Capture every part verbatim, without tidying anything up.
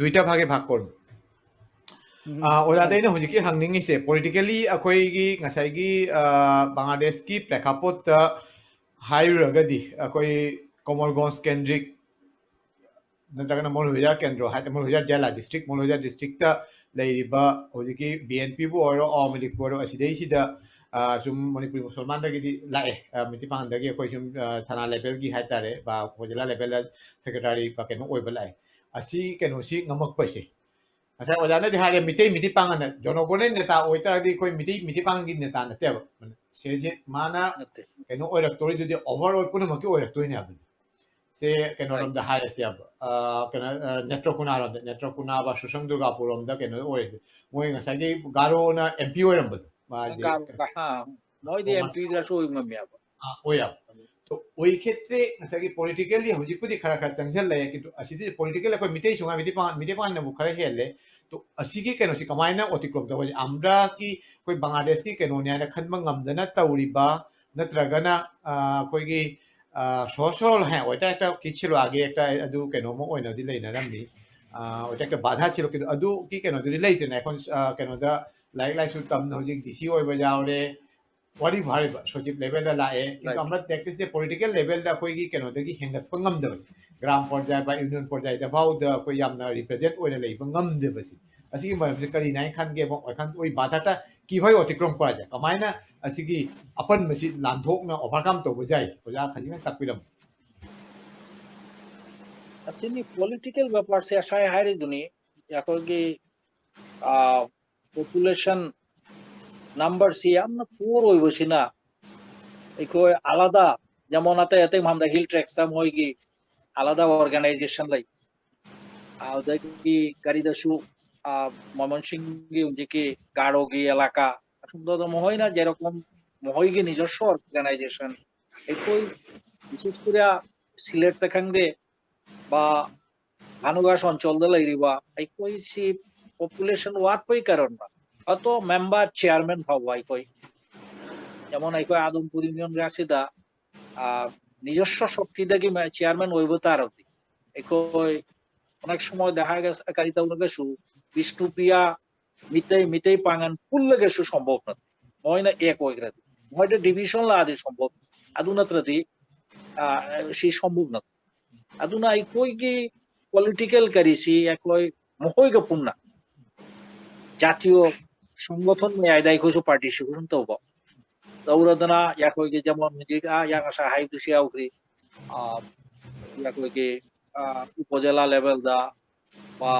Twitter ꯐꯥꯒꯦ ꯐꯥꯛ core. ꯑꯣꯖꯥꯗ ꯑꯩꯅ ꯍꯧꯖꯤꯛꯀꯤ ꯍꯪꯅꯤꯡꯉꯤꯁꯦ, ꯄꯣꯂꯤꯇꯤꯀꯦꯂꯤ ꯑꯩꯈꯣꯏꯒꯤ ꯉꯁꯥꯏꯒꯤ ꯕꯪꯒ꯭ꯂꯥꯗꯦꯁꯀꯤ ꯄ꯭ꯔꯦꯈꯥꯄꯣꯠꯇ ꯍꯥꯏꯔꯨꯔꯒꯗꯤ, ꯑꯩꯈꯣꯏ ꯀꯣꯃꯜꯒꯣꯟꯖ ꯀꯦꯟꯗ꯭ꯔꯤꯛ ꯅꯠꯇ꯭ꯔꯒꯅ ꯃꯧꯂꯚꯤꯕꯥꯖꯥꯔ ꯀꯦꯟꯗ꯭ꯔꯣ ꯍꯥꯏ, ꯃꯧꯂꯚꯤꯕꯥꯖꯥꯔ ꯖꯤꯂꯥ ꯗꯤꯁꯇ꯭ꯔꯤꯛ, ꯃꯧꯂꯚꯤꯕꯥꯖꯥꯔ ꯗꯤꯁꯇ꯭ꯔꯤꯛꯇ ꯂꯩꯔꯤꯕ ꯍꯧꯖꯤꯛꯀꯤ ꯕꯤ ꯑꯦꯟ ꯄꯤꯕꯨ ꯑꯣꯏꯔꯣ, ꯑꯋꯥꯃꯤ ꯂꯤꯒꯄꯨ ꯑꯣꯏꯔꯣ, ꯑꯁꯤꯗꯩꯁꯤꯗ ꯁꯨꯝ ꯃꯅꯤꯄꯨꯔꯤ ꯃꯨꯁꯜꯃꯥꯟꯗꯒꯤꯗꯤ ꯂꯥꯛꯑꯦ, ꯃꯤꯇꯤꯡ ꯄꯥꯡꯗꯒꯤ ꯑꯩꯈꯣꯏ ꯁꯨꯝ ꯊꯅꯥ ꯂꯦꯚꯦꯜꯒꯤ ꯍꯥꯏꯇꯥꯔꯦ, ꯎꯄ ꯖꯤꯂꯥ ꯂꯦꯚꯦꯜꯗ ꯁꯦꯀ꯭ꯔꯦꯇꯔꯤ ꯀꯩꯅꯣ ꯑꯣꯏꯕ ꯂꯥꯛꯑꯦ꯫ ꯑꯁꯤ ꯀꯩꯅꯣꯁꯤ ꯉꯝꯃꯛꯄꯁꯦ, ꯉꯁꯥꯏ ꯑꯣꯖꯥꯅꯗꯤ ꯍꯥꯏꯔꯦ, ꯃꯤꯇꯩ ꯃꯤꯇꯤꯡ ꯄꯥꯡꯒꯅ ꯖꯣꯅꯣꯒꯣꯅꯦꯜ ꯅꯦꯇꯥ ꯑꯣꯏꯇꯥꯔꯗꯤ ꯑꯩꯈꯣꯏ ꯃꯤꯇꯩ ꯃꯤꯇꯤꯡ ꯄꯥꯡꯒꯤ ꯅꯦꯇꯥ ꯅꯠꯇꯦꯕ꯫ ꯁꯤꯁꯦ ꯃꯥꯅ ꯀꯩꯅꯣ ꯑꯣꯏꯔꯛꯇꯣꯔꯤꯗꯨꯗꯤ ꯑꯣꯚꯔ ꯑꯣꯜ ꯄꯨꯝꯅꯃꯛꯀꯤ ꯑꯣꯏꯔꯛꯇꯣꯏꯅꯦ ꯍꯥꯏꯕꯅꯤ꯫ ꯁꯦ ꯀꯩꯅꯣꯔꯣꯝꯗ ꯍꯥꯏꯔꯁꯦꯕ, ꯀꯩꯅꯣ, ꯅꯦꯇ꯭ꯔꯀꯣꯅꯥꯔꯣꯝꯗ, ꯅꯦꯇ꯭ꯔꯀꯣꯅꯥ ꯕꯥ ꯁꯨꯁꯪꯗꯨꯔꯒꯥꯄꯨꯔꯔꯣꯝꯗ ꯀꯩꯅꯣ ꯑꯣꯏꯔꯤꯁꯦ, ꯃꯣꯏ ꯉꯁꯥꯏꯒꯤ ꯒꯥꯔꯣꯅ ꯑꯦꯝ ꯄꯤ ꯑꯣꯏꯔꯝꯕꯗꯣ, ꯃꯥꯗꯤ ꯃꯣꯏꯗꯤ ꯑꯦꯝ ꯄꯤꯒꯁꯨ ꯑꯣꯏ ꯉꯝꯃꯦꯕ꯫ ꯑꯣꯏ ꯌꯥꯕ꯫ ꯑꯣꯏ ꯈꯦꯇ꯭ꯔꯦ ꯉꯁꯥꯏꯒꯤ ꯄꯣꯂꯤꯇꯤꯀꯦꯜꯗꯤ ꯍꯧꯖꯤꯛꯄꯨꯗꯤ ꯈꯔ ꯈꯔ ꯆꯪꯁꯤꯜꯂꯛꯑꯦ, ꯀꯤꯟꯇꯨ ꯑꯁꯤꯗꯤ ꯄꯣꯂꯤꯇꯤꯀꯦꯜ ꯑꯩꯈꯣꯏ ꯃꯤꯇꯩ ꯁꯨꯡꯉꯥꯏ, ꯃꯤꯇꯩ ꯄꯥꯡ-, ꯃꯤꯇꯩ ꯄꯥꯡꯒꯟꯕꯨ ꯈꯔ ꯍꯦꯜꯂꯦ꯫ ꯇꯣ ꯑꯁꯤꯒꯤ ꯀꯩꯅꯣꯁꯤ ꯀꯃꯥꯏꯅ ꯑꯣꯇꯤꯀ꯭ꯔꯣꯝ ꯇꯧꯕ? ꯑꯝꯔꯥꯒꯤ ꯑꯩꯈꯣꯏ ꯕꯪꯒ꯭ꯂꯥꯗꯦꯁꯀꯤ ꯀꯩꯅꯣꯅꯤ ꯍꯥꯏꯅ ꯈꯟꯕ ꯉꯝꯗꯅ ꯇꯧꯔꯤꯕ, ꯅꯠꯇ꯭ꯔꯒꯅ ꯑꯩꯈꯣꯏꯒꯤ ꯁꯣꯁꯣꯜ ꯍꯦ ꯑꯣꯏꯇꯥ ꯍꯦꯛꯇ ꯀꯤꯠꯁꯤꯜꯂꯛꯑꯒꯦ, ꯍꯦꯛꯇ ꯑꯗꯨ ꯀꯩꯅꯣꯝꯃ ꯑꯣꯏꯅꯗꯤ ꯂꯩꯅꯔꯝꯃꯤ꯫ ꯑꯣꯏꯇꯥ ꯍꯦꯛꯇ ꯕꯥꯙꯥ ꯁꯤꯜꯂꯛꯀꯦ, ꯑꯗꯨꯒꯤ ꯀꯩꯅꯣꯗꯨꯗꯤ ꯂꯩꯇ꯭ꯔꯦꯅꯦ꯫ ꯑꯩꯈꯣꯏ ꯀꯩꯅꯣꯗ ꯂꯥꯏꯔꯤꯛ ꯂꯥꯏꯁꯨ ꯇꯝꯅ ꯍꯧꯖꯤꯛ ꯗꯤ ꯁꯤ ꯑꯣꯏꯕ ꯌꯥꯎꯔꯦ, ꯋꯥꯔꯤ ꯐꯥꯔꯤꯕ ꯁꯣꯆꯤꯞ ꯂꯦꯚꯦꯜꯗ ꯂꯥꯛꯑꯦ, ꯀꯤꯟꯇꯨ ꯑꯃ ꯇꯦꯛꯇꯤꯁꯁꯦ ꯄꯣꯂꯤꯇꯤꯀꯦꯜ ꯂꯦꯚꯦꯜꯗ ꯑꯩꯈꯣꯏꯒꯤ ꯀꯩꯅꯣꯗꯒꯤ ꯍꯦꯟꯒꯠꯄ ꯉꯝꯗꯕꯁꯦ, ꯒ꯭ꯔꯥꯝ ꯄꯟꯆꯥꯌꯠ ꯕꯥ ꯌꯨꯅꯤꯌꯟ ꯄꯟꯆꯥꯌꯠꯇ ꯐꯥꯎꯗ ꯑꯩꯈꯣꯏ ꯌꯥꯝꯅ ꯔꯤꯄ꯭ꯔꯖꯦꯟꯠ ꯑꯣꯏꯅ ꯂꯩꯕ ꯉꯝꯗꯕꯁꯦ, ꯑꯁꯤꯒꯤ ꯃꯔꯝꯁꯦ ꯀꯔꯤꯅ ꯍꯥꯏꯅ ꯈꯟꯒꯦ? ꯋꯥꯈꯜ ꯑꯣꯏ ꯕꯥꯙꯥꯇ ꯀꯤꯍꯣꯏ ꯑꯣꯇꯤꯀ꯭ꯔꯣꯝ ꯀꯣꯔꯥꯁꯦ ꯀꯃꯥꯏꯅ ꯑꯁꯤꯒꯤ ꯑꯄꯟꯕꯁꯤ ꯂꯥꯟꯊꯣꯛꯅ ꯑꯣꯚꯔꯀꯝ ꯇꯧꯕ ꯌꯥꯏ? ꯑꯣꯖꯥ ꯈꯖꯤꯛꯇꯪ ꯇꯥꯛꯄꯤꯔꯝꯃꯨ꯫ ꯑꯁꯤꯅꯤ ꯄꯣꯂꯤꯇꯤꯀꯦꯜ ꯕꯦꯄꯥꯔꯁꯦ ꯉꯁꯥꯏ ꯍꯥꯏꯔꯤꯗꯨꯅꯤ, ꯑꯩꯈꯣꯏꯒꯤ ꯄꯣꯄꯨꯂꯦꯁꯟ ꯅꯝꯕꯔꯁꯤ ꯌꯥꯝꯅ ꯄꯨꯋꯔ ꯑꯣꯏꯕꯁꯤꯅ ꯑꯩꯈꯣꯏ ꯑꯂꯥꯗ, ꯖꯃꯣꯟ ꯑꯇꯩ ꯑꯇꯩ ꯃꯐꯝꯗ ꯍꯤꯜ ꯇ꯭ꯔꯦꯛꯁꯇ ꯃꯣꯏꯒꯤ ꯑꯂꯥꯗ ꯑꯣꯔꯒꯅꯥꯏꯖꯦꯁꯟ ꯂꯩ꯫ ꯑꯗꯨꯗꯒꯤ ꯀꯔꯤꯗꯁꯨ ꯃꯃꯟꯁꯤꯡꯒꯤ ꯍꯧꯖꯤꯛꯀꯤ ꯒꯥꯔꯣꯒꯤ ꯑꯦꯂꯥꯀꯥ ꯑꯁꯨꯝꯗ ꯃꯈꯣꯏꯅ ꯖꯦꯔꯣꯀꯝ ꯃꯈꯣꯏꯒꯤ ꯅꯤꯖꯁ꯭ꯋ ꯑꯣꯔꯒꯅꯥꯏꯖꯦꯁꯟ ꯑꯩꯈꯣꯏ ꯕꯤꯁꯦꯁ ꯀꯣꯔꯤꯌꯥ ꯁꯤꯂꯦꯠꯇ ꯈꯪꯗꯦ ꯕꯥ ꯚꯥꯅꯨꯒꯥꯁ ꯑꯟꯆꯜꯗ ꯂꯩꯔꯤꯕ ꯑꯩꯈꯣꯏꯁꯤ ꯄꯣꯄꯨꯂꯦꯁꯟ ꯋꯥꯠꯄꯒꯤ ꯀꯔꯟꯗ ꯑꯇꯣꯞ ꯃꯦꯝꯕꯔ ꯆꯤꯌꯥꯔꯃꯦꯟ ꯐꯥꯎꯕ ꯑꯩꯈꯣꯏ ꯖꯃꯣꯟ ꯑꯩꯈꯣꯏ ꯑꯗꯨꯝ ꯄꯨꯔꯤꯃꯤꯌꯣꯟ ꯑꯁꯤꯗ ꯅꯤꯖꯁ꯭ꯋ ꯁꯛꯇꯤꯗꯒꯤ ꯆꯤꯌꯥꯔꯃꯦꯟ ꯑꯣꯏꯕ ꯇꯥꯔꯕꯗꯤ ꯑꯩꯈꯣꯏ ꯑꯣꯅꯦꯛ ꯁꯃꯣꯏ ꯗꯦꯍꯥꯒ ꯀꯔꯤ ꯇꯧꯔꯒꯁꯨ ꯕꯤꯁꯅꯨꯄ꯭ꯔꯤꯌꯥ ꯃꯤꯇꯩ, ꯃꯤꯇꯩ ꯄꯥꯡꯒꯟ ꯄꯨꯜꯂꯒꯁꯨ ꯁꯝꯚꯕ ꯅꯠꯇꯦ꯫ ꯃꯣꯏꯅ ꯑꯦꯛ ꯑꯣꯏꯈ꯭ꯔꯗꯤ, ꯃꯣꯏꯗ ꯗꯤꯚꯤꯖꯟ ꯂꯥꯛꯑꯗꯤ ꯁꯝꯚꯕ꯫ ꯑꯗꯨ ꯅꯠꯇ꯭ꯔꯗꯤ, ꯑ, ꯁꯤ ꯁꯝꯚꯕ ꯅꯠꯇꯦ꯫ ꯑꯗꯨꯅ ꯑꯩꯈꯣꯏꯒꯤ ꯄꯣꯂꯤꯇꯤꯀꯦꯜ ꯀꯔꯤꯁꯤ ꯑꯩꯈꯣꯏ ꯃꯈꯣꯏꯒ ꯄꯨꯟꯅ ꯖꯥꯇꯤꯌꯣ ꯁꯪꯒꯣꯊꯟ ꯃꯌꯥꯏꯗ ꯑꯩꯈꯣꯏꯁꯨ ꯄꯥꯔꯇꯤꯁꯤꯄꯦꯁꯟ ꯇꯧꯕ, ꯇꯧꯔꯗꯅ ꯑꯩꯈꯣꯏꯒꯤ ꯖꯃꯣꯟ ꯍꯧꯖꯤꯛ, ꯑ, ꯌꯥ ꯉꯁꯥꯏ ꯍꯥꯏꯕꯗꯨꯁꯨ ꯌꯥꯎꯈ꯭ꯔꯤ꯫ ꯑ, ꯑꯩꯈꯣꯏꯒꯤ, ꯑ, ꯎꯄꯖꯦꯂꯥ ꯂꯦꯚꯦꯜꯗ, ꯑ,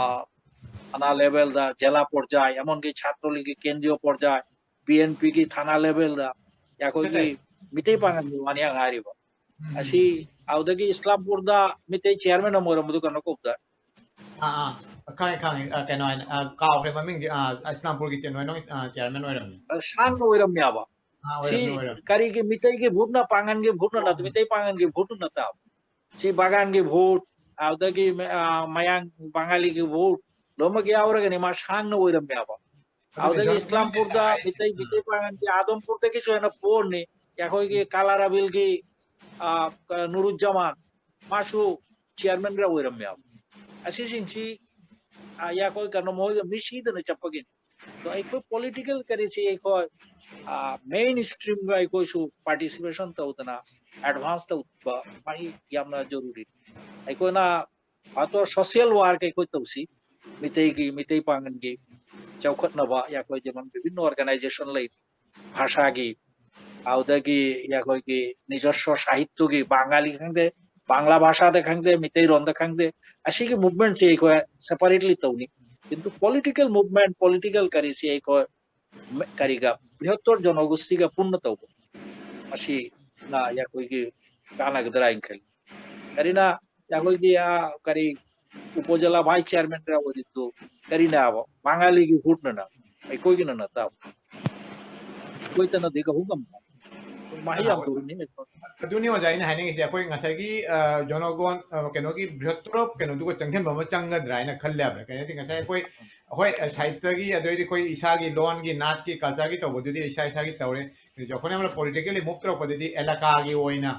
ꯊꯥꯅꯥ ꯂꯦꯚꯦꯜꯗ, ꯖꯦꯂꯥ ꯄꯔꯖꯥꯏ, ꯑꯃꯣꯟꯒꯤ ꯁꯥꯇ꯭ꯔ ꯂꯤꯒꯀꯤ ꯀꯦꯟꯗ꯭ꯔꯤꯌ ꯄꯔꯖꯥꯏ, ꯕꯤ ꯑꯦꯟ ꯄꯤꯒꯤ ꯊꯥꯅꯥ ꯂꯦꯚꯦꯜꯗ ꯑꯩꯈꯣꯏꯒꯤ ꯃꯤꯇꯩ ꯄꯥꯡꯒꯜꯒꯤ ꯋꯥꯅꯤ ꯉꯥꯏꯔꯤꯕ꯫ ꯑꯁꯤ ꯑꯗꯨꯗꯒꯤ ꯏꯁꯂꯥꯝꯄꯨꯔꯗ ꯃꯤꯇꯩ ꯆꯤꯌꯔꯃꯦꯟ ꯑꯃ ꯑꯣꯏꯔꯝꯕꯗꯨ ꯀꯩꯅꯣ ꯀꯧꯕꯗ꯫ ꯑꯥ, ꯑꯥ, ꯈꯪꯉꯦ, ꯈꯪꯉꯦ꯫ ꯑ, ꯀꯩꯅꯣ ꯍꯥꯏꯅ, ꯑ, ꯀꯥꯎꯈ꯭ꯔꯦ ꯃꯃꯤꯡꯗꯤ꯫ ꯑ, ꯏꯁꯂꯥꯝꯄꯨꯔꯒꯤ ꯆꯦꯟ-, ꯅꯣꯏ, ꯑ, ꯆꯤꯌꯔꯃꯦꯟ ꯑꯣꯏꯔꯝꯃꯦ꯫ ꯑ, ꯁꯥꯡꯅ ꯑꯣꯏꯔꯝꯃꯦꯕ꯫ ꯑꯥ, ꯁꯤ ꯑꯣꯏꯔꯝꯃꯦ, ꯑꯣꯏꯔꯝꯃꯦ꯫ ꯀꯔꯤꯒꯤ ꯃꯤꯇꯩꯒꯤ ꯚꯣꯠꯅ ꯄꯥꯡꯒꯟꯒꯤ ꯚꯣꯠꯅ ꯅꯠꯇꯦ, ꯑꯣ꯫ ꯃꯤꯇꯩ ꯄꯥꯡꯒꯟꯒꯤ ꯚꯣꯠꯅ ꯅꯠꯇꯕ꯫ ꯁꯤ ꯕꯥꯒꯥꯟꯒꯤ ꯚꯣꯠ, ꯑꯗꯨꯗꯒꯤ ꯃ-, ꯑ, ꯃꯌꯥꯡ ꯕꯪꯒꯥꯂꯤꯒꯤ ꯚꯣꯠ ꯂꯣꯏꯅꯃꯛ ꯌꯥꯎꯔꯒꯅꯤ ꯃꯥ ꯁꯥꯡꯅ ꯑꯣꯏꯔꯝꯃꯦꯕ꯫ ꯑꯗꯨꯅ ꯑꯗꯨꯗꯒꯤ ꯖꯣꯟ ꯏꯁꯂꯥꯝꯄꯨꯔꯗ ꯖꯣꯟ ꯃꯤꯇꯩ, ꯃꯤꯇꯩ ꯄꯥꯡꯒꯟꯒꯤ ꯑꯥꯗꯝꯄꯨꯔꯗꯒꯤꯁꯨ ꯍꯦꯟꯅ ꯄꯣꯔꯅꯤ꯫ ꯑꯩꯈꯣꯏꯒꯤ ꯀꯥꯂꯥꯔꯥꯕꯤꯜꯒꯤ, ꯑ, ꯀ-, ꯅꯨꯔꯨꯖꯃꯥꯟ, ꯃꯥꯁꯨ ꯆꯤꯌꯔꯃꯦꯟꯒ ꯑꯣꯏꯔꯝꯃꯦꯕ꯫ ꯑꯁꯤꯁꯤꯡꯁꯤ, ꯑ, ꯑꯩꯈꯣꯏ ꯀꯩꯅꯣ ꯃꯣꯏꯒ ꯃꯤꯁꯤꯗꯅ ꯆꯠꯄꯒꯤꯅꯤ꯫ ꯑꯗꯣ ꯑꯩꯈꯣꯏ ꯄꯣꯂꯤꯇꯤꯀꯦꯜ ꯀꯔꯤꯁꯤ ꯑꯩꯈꯣꯏ, ꯑ, ꯃꯦꯟ ꯁ꯭ꯇ꯭ꯔꯤꯝꯒ ꯑꯩꯈꯣꯏꯁꯨ ꯄꯥꯔꯇꯤꯁꯤꯄꯦꯁꯟ ꯇꯧꯗꯅ ꯑꯦꯗꯚꯥꯟꯁ ꯇꯧꯕ ꯃꯍꯤ ꯌꯥꯝꯅ ꯖꯔꯨꯔꯤ꯫ ꯑꯩꯈꯣꯏꯅ ꯑꯇꯣꯞ ꯁꯣꯁꯤꯌꯦꯜ ꯋꯥꯔꯛ ꯑꯩꯈꯣꯏ ꯇꯧꯁꯤ꯫ ꯃꯤꯇꯩꯒꯤ, ꯃꯤꯇꯩ ꯄꯥꯡꯒꯟꯒꯤ ꯆꯥꯎꯈꯠꯅꯕ ꯑꯩꯈꯣꯏ ꯖꯃꯟ ꯕꯤꯚꯤꯟꯅ ꯑꯣꯔꯒꯅꯥꯏꯖꯦꯁꯟ ꯂꯩ, ꯚꯥꯁꯥꯒꯤ, ꯑꯗꯨꯗꯒꯤ ꯑꯩꯈꯣꯏꯒꯤ ꯅꯤꯖꯁ꯭ꯋ ꯁꯥꯍꯤꯠꯇꯨꯒꯤ ꯕꯪꯒꯥꯂꯤ ꯈꯪꯗꯦ, ꯕꯪꯒ꯭ꯂꯥ ꯚꯥꯁꯥꯗ ꯈꯪꯗꯦ, ꯃꯤꯇꯩꯔꯣꯟꯗ ꯈꯪꯗꯦ, ꯑꯁꯤꯒꯤ ꯃꯨꯚꯃꯦꯟꯠꯁꯤ ꯑꯩꯈꯣꯏ ꯁꯦꯄꯔꯦꯠꯂꯤ ꯇꯧꯅꯤ꯫ ꯀꯤꯟꯇꯨ ꯄꯣꯂꯤꯇꯤꯀꯦꯜ ꯃꯨꯚꯃꯦꯟꯠ, ꯄꯣꯂꯤꯇꯤꯀꯦꯜ ꯀꯔꯤꯁꯤ ꯑꯩꯈꯣꯏ ꯃ-, ꯀꯔꯤꯒ, ꯕ꯭ꯔꯤꯍꯠꯇꯣꯔ ꯖꯅꯒꯣꯁꯇꯤꯒ ꯄꯨꯟꯅ ꯇꯧꯕ, ꯃꯁꯤꯅ ꯑꯩꯈꯣꯏꯒꯤ ꯀꯥꯟꯅꯒꯗ꯭ꯔꯥ ꯍꯥꯏꯅ ꯈꯜꯂꯤ꯫ ꯀꯔꯤꯅ ꯑꯩꯈꯣꯏꯒꯤ, ꯑ, ꯀꯔꯤ, ꯎꯄꯖꯦꯂꯥ ꯚꯥꯏꯁ ꯆꯤꯌꯔꯃꯦꯟꯒ ꯑꯣꯏꯔꯤꯕꯗꯨ ꯀꯔꯤꯅꯦꯕ? ꯕꯪꯒꯥꯂꯤꯒꯤ ꯚꯣꯠꯅꯅ, ꯑꯩꯈꯣꯏꯒꯤꯅ ꯅꯠꯇꯕ꯫ ꯑꯩꯈꯣꯏꯇꯅꯗꯤ ꯀꯍꯨꯝ ꯉꯝꯕ꯫ ꯃꯍꯩ ꯌꯥꯝ ꯇꯧꯔꯤꯅꯤ꯫ ꯑꯗꯨꯅꯤ ꯑꯣꯖꯥ ꯑꯩꯅ ꯍꯥꯏꯅꯤꯡꯉꯤꯁꯦ, ꯑꯩꯈꯣꯏ ꯉꯁꯥꯏꯒꯤ, ꯑ, ꯖꯣꯅꯣꯒꯣꯟ, ꯑ, ꯀꯩꯅꯣꯒꯤ ꯕ꯭ꯔꯤꯍꯠꯇꯣꯔ ꯀꯩꯅꯣꯗꯨꯒ ꯆꯪꯁꯤꯟꯕ ꯑꯃ ꯆꯪꯒꯗ꯭ꯔꯥ ꯍꯥꯏꯅ ꯈꯜꯂꯦ ꯍꯥꯏꯕꯅꯦ꯫ ꯀꯩꯅꯣꯗꯤ ꯉꯁꯥꯏ ꯑꯩꯈꯣꯏ, ꯑꯩꯈꯣꯏ, ꯑ, ꯁꯥꯍꯤꯠꯇꯒꯤ, ꯑꯗꯨꯗꯩꯗꯤ ꯑꯩꯈꯣꯏ ꯏꯁꯥꯒꯤ ꯂꯣꯟꯒꯤ, ꯅꯥꯠꯀꯤ, ꯀꯜꯆꯔꯒꯤ ꯇꯧꯕꯗꯨꯗꯤ ꯏꯁꯥ ꯏꯁꯥꯒꯤ ꯇꯧꯔꯦ꯫ ꯑꯗꯨ ꯑꯩꯈꯣꯏꯅ ꯑꯃꯅ ꯄꯣꯂꯤꯇꯤꯀꯦꯜꯂꯤ ꯃꯨꯚ ꯇꯧꯔꯛꯄꯗꯗꯤ ꯑꯦꯂꯥꯀꯥꯒꯤ ꯑꯣꯏꯅ,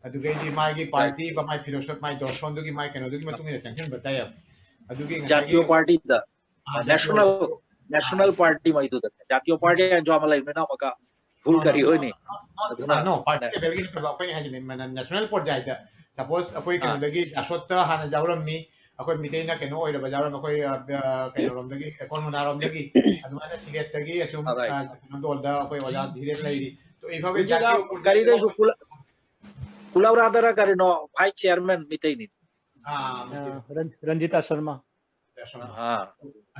ꯑꯗꯨꯗꯩꯗꯤ ꯃꯥꯒꯤ ꯄꯥꯔꯇꯤ, ꯃꯥꯒꯤ ꯐꯤꯂꯣꯁꯣꯐ, ꯃꯥꯒꯤ ꯗꯣꯔꯁꯣꯟꯗꯨꯒꯤ ꯃꯥꯒꯤ ꯀꯩꯅꯣꯗꯨꯒꯤ ꯃꯇꯨꯡ ꯏꯟꯅ ꯆꯪꯁꯤꯟꯕ ꯇꯥꯏꯌꯦꯕ꯫ ꯑꯗꯨꯒꯤ ꯖꯥꯇꯤꯌꯣ ꯉꯁꯥꯏꯒꯤ ꯄꯥꯔꯇꯤꯗ ꯑꯥ, ꯅꯦꯁꯅꯦꯜ ꯅꯦꯁꯅꯦꯜ ꯄꯥꯔꯇꯤ ꯃꯩꯗꯨꯗ ꯖꯥꯇꯤꯌꯣ ꯄꯥꯔꯇꯤ ꯍꯥꯏꯅ ꯖꯣ ꯑꯃ ꯂꯩꯕꯅꯤꯅ ꯑꯃꯨꯛꯀ ꯚꯨꯜ ꯀꯔꯤ ꯑꯣꯏꯅꯤ? ꯑꯗꯨꯅ ꯅꯣ ꯄꯥꯔꯇꯤ ꯂꯦꯚꯦꯜꯒꯤ ꯅꯠꯇꯕ ꯑꯩꯈꯣꯏ ꯍꯥꯏꯁꯤꯅꯦ ꯅꯦꯁꯅꯦꯜ ꯄꯣꯔꯖꯥꯏꯗ ꯁꯄꯣꯁ ꯑꯩꯈꯣꯏ ꯑꯥ꯫ ꯀꯩꯅꯣꯗꯒꯤ ꯖꯥꯁꯣꯠꯇ ꯍꯥꯟꯅ ꯌꯥꯎꯔꯝꯃꯤ, ꯑꯩꯈꯣꯏ ꯃꯤꯇꯩꯅ ꯀꯩꯅꯣ ꯑꯣꯏꯔꯕ ꯌꯥꯎꯔꯝꯃꯤ, ꯑꯩꯈꯣꯏ ꯑ, ꯑ, ꯀꯩꯅꯣꯔꯣꯝꯗꯒꯤ ꯀꯣꯜꯃꯣꯅꯥꯔꯣꯝꯗꯒꯤ ꯑꯗꯨꯃꯥꯏꯅ ꯁꯤꯂꯦꯠꯇꯒꯤ ꯑꯁꯨꯝ Alright. ꯑ, ꯀꯩꯅꯣ ꯗꯣꯜꯗ ꯑꯩꯈꯣꯏ ꯑꯣꯖꯥ ꯙꯤꯔꯦꯟ ꯂꯩꯔꯤ꯫ ꯇꯣ ꯏꯐꯥꯕꯩ ꯍꯧꯖꯤꯛ ꯖꯥꯇꯤ ꯀꯔꯤꯗꯁꯨ ꯀꯨꯂꯥꯎꯔꯥꯗꯔ ꯀꯔꯤꯅꯣ ꯚꯥꯏꯁ ꯆꯤꯌꯔꯃꯦꯟ ꯃꯤꯇꯩꯅꯤ꯫ ꯑꯥ, ꯃꯩꯇꯩ꯫ ꯑ, ꯔꯟ- ꯔꯟꯖꯤꯇꯥ ꯁꯔꯃ꯫ ꯑꯁꯣꯝ꯫ ꯑꯥ꯫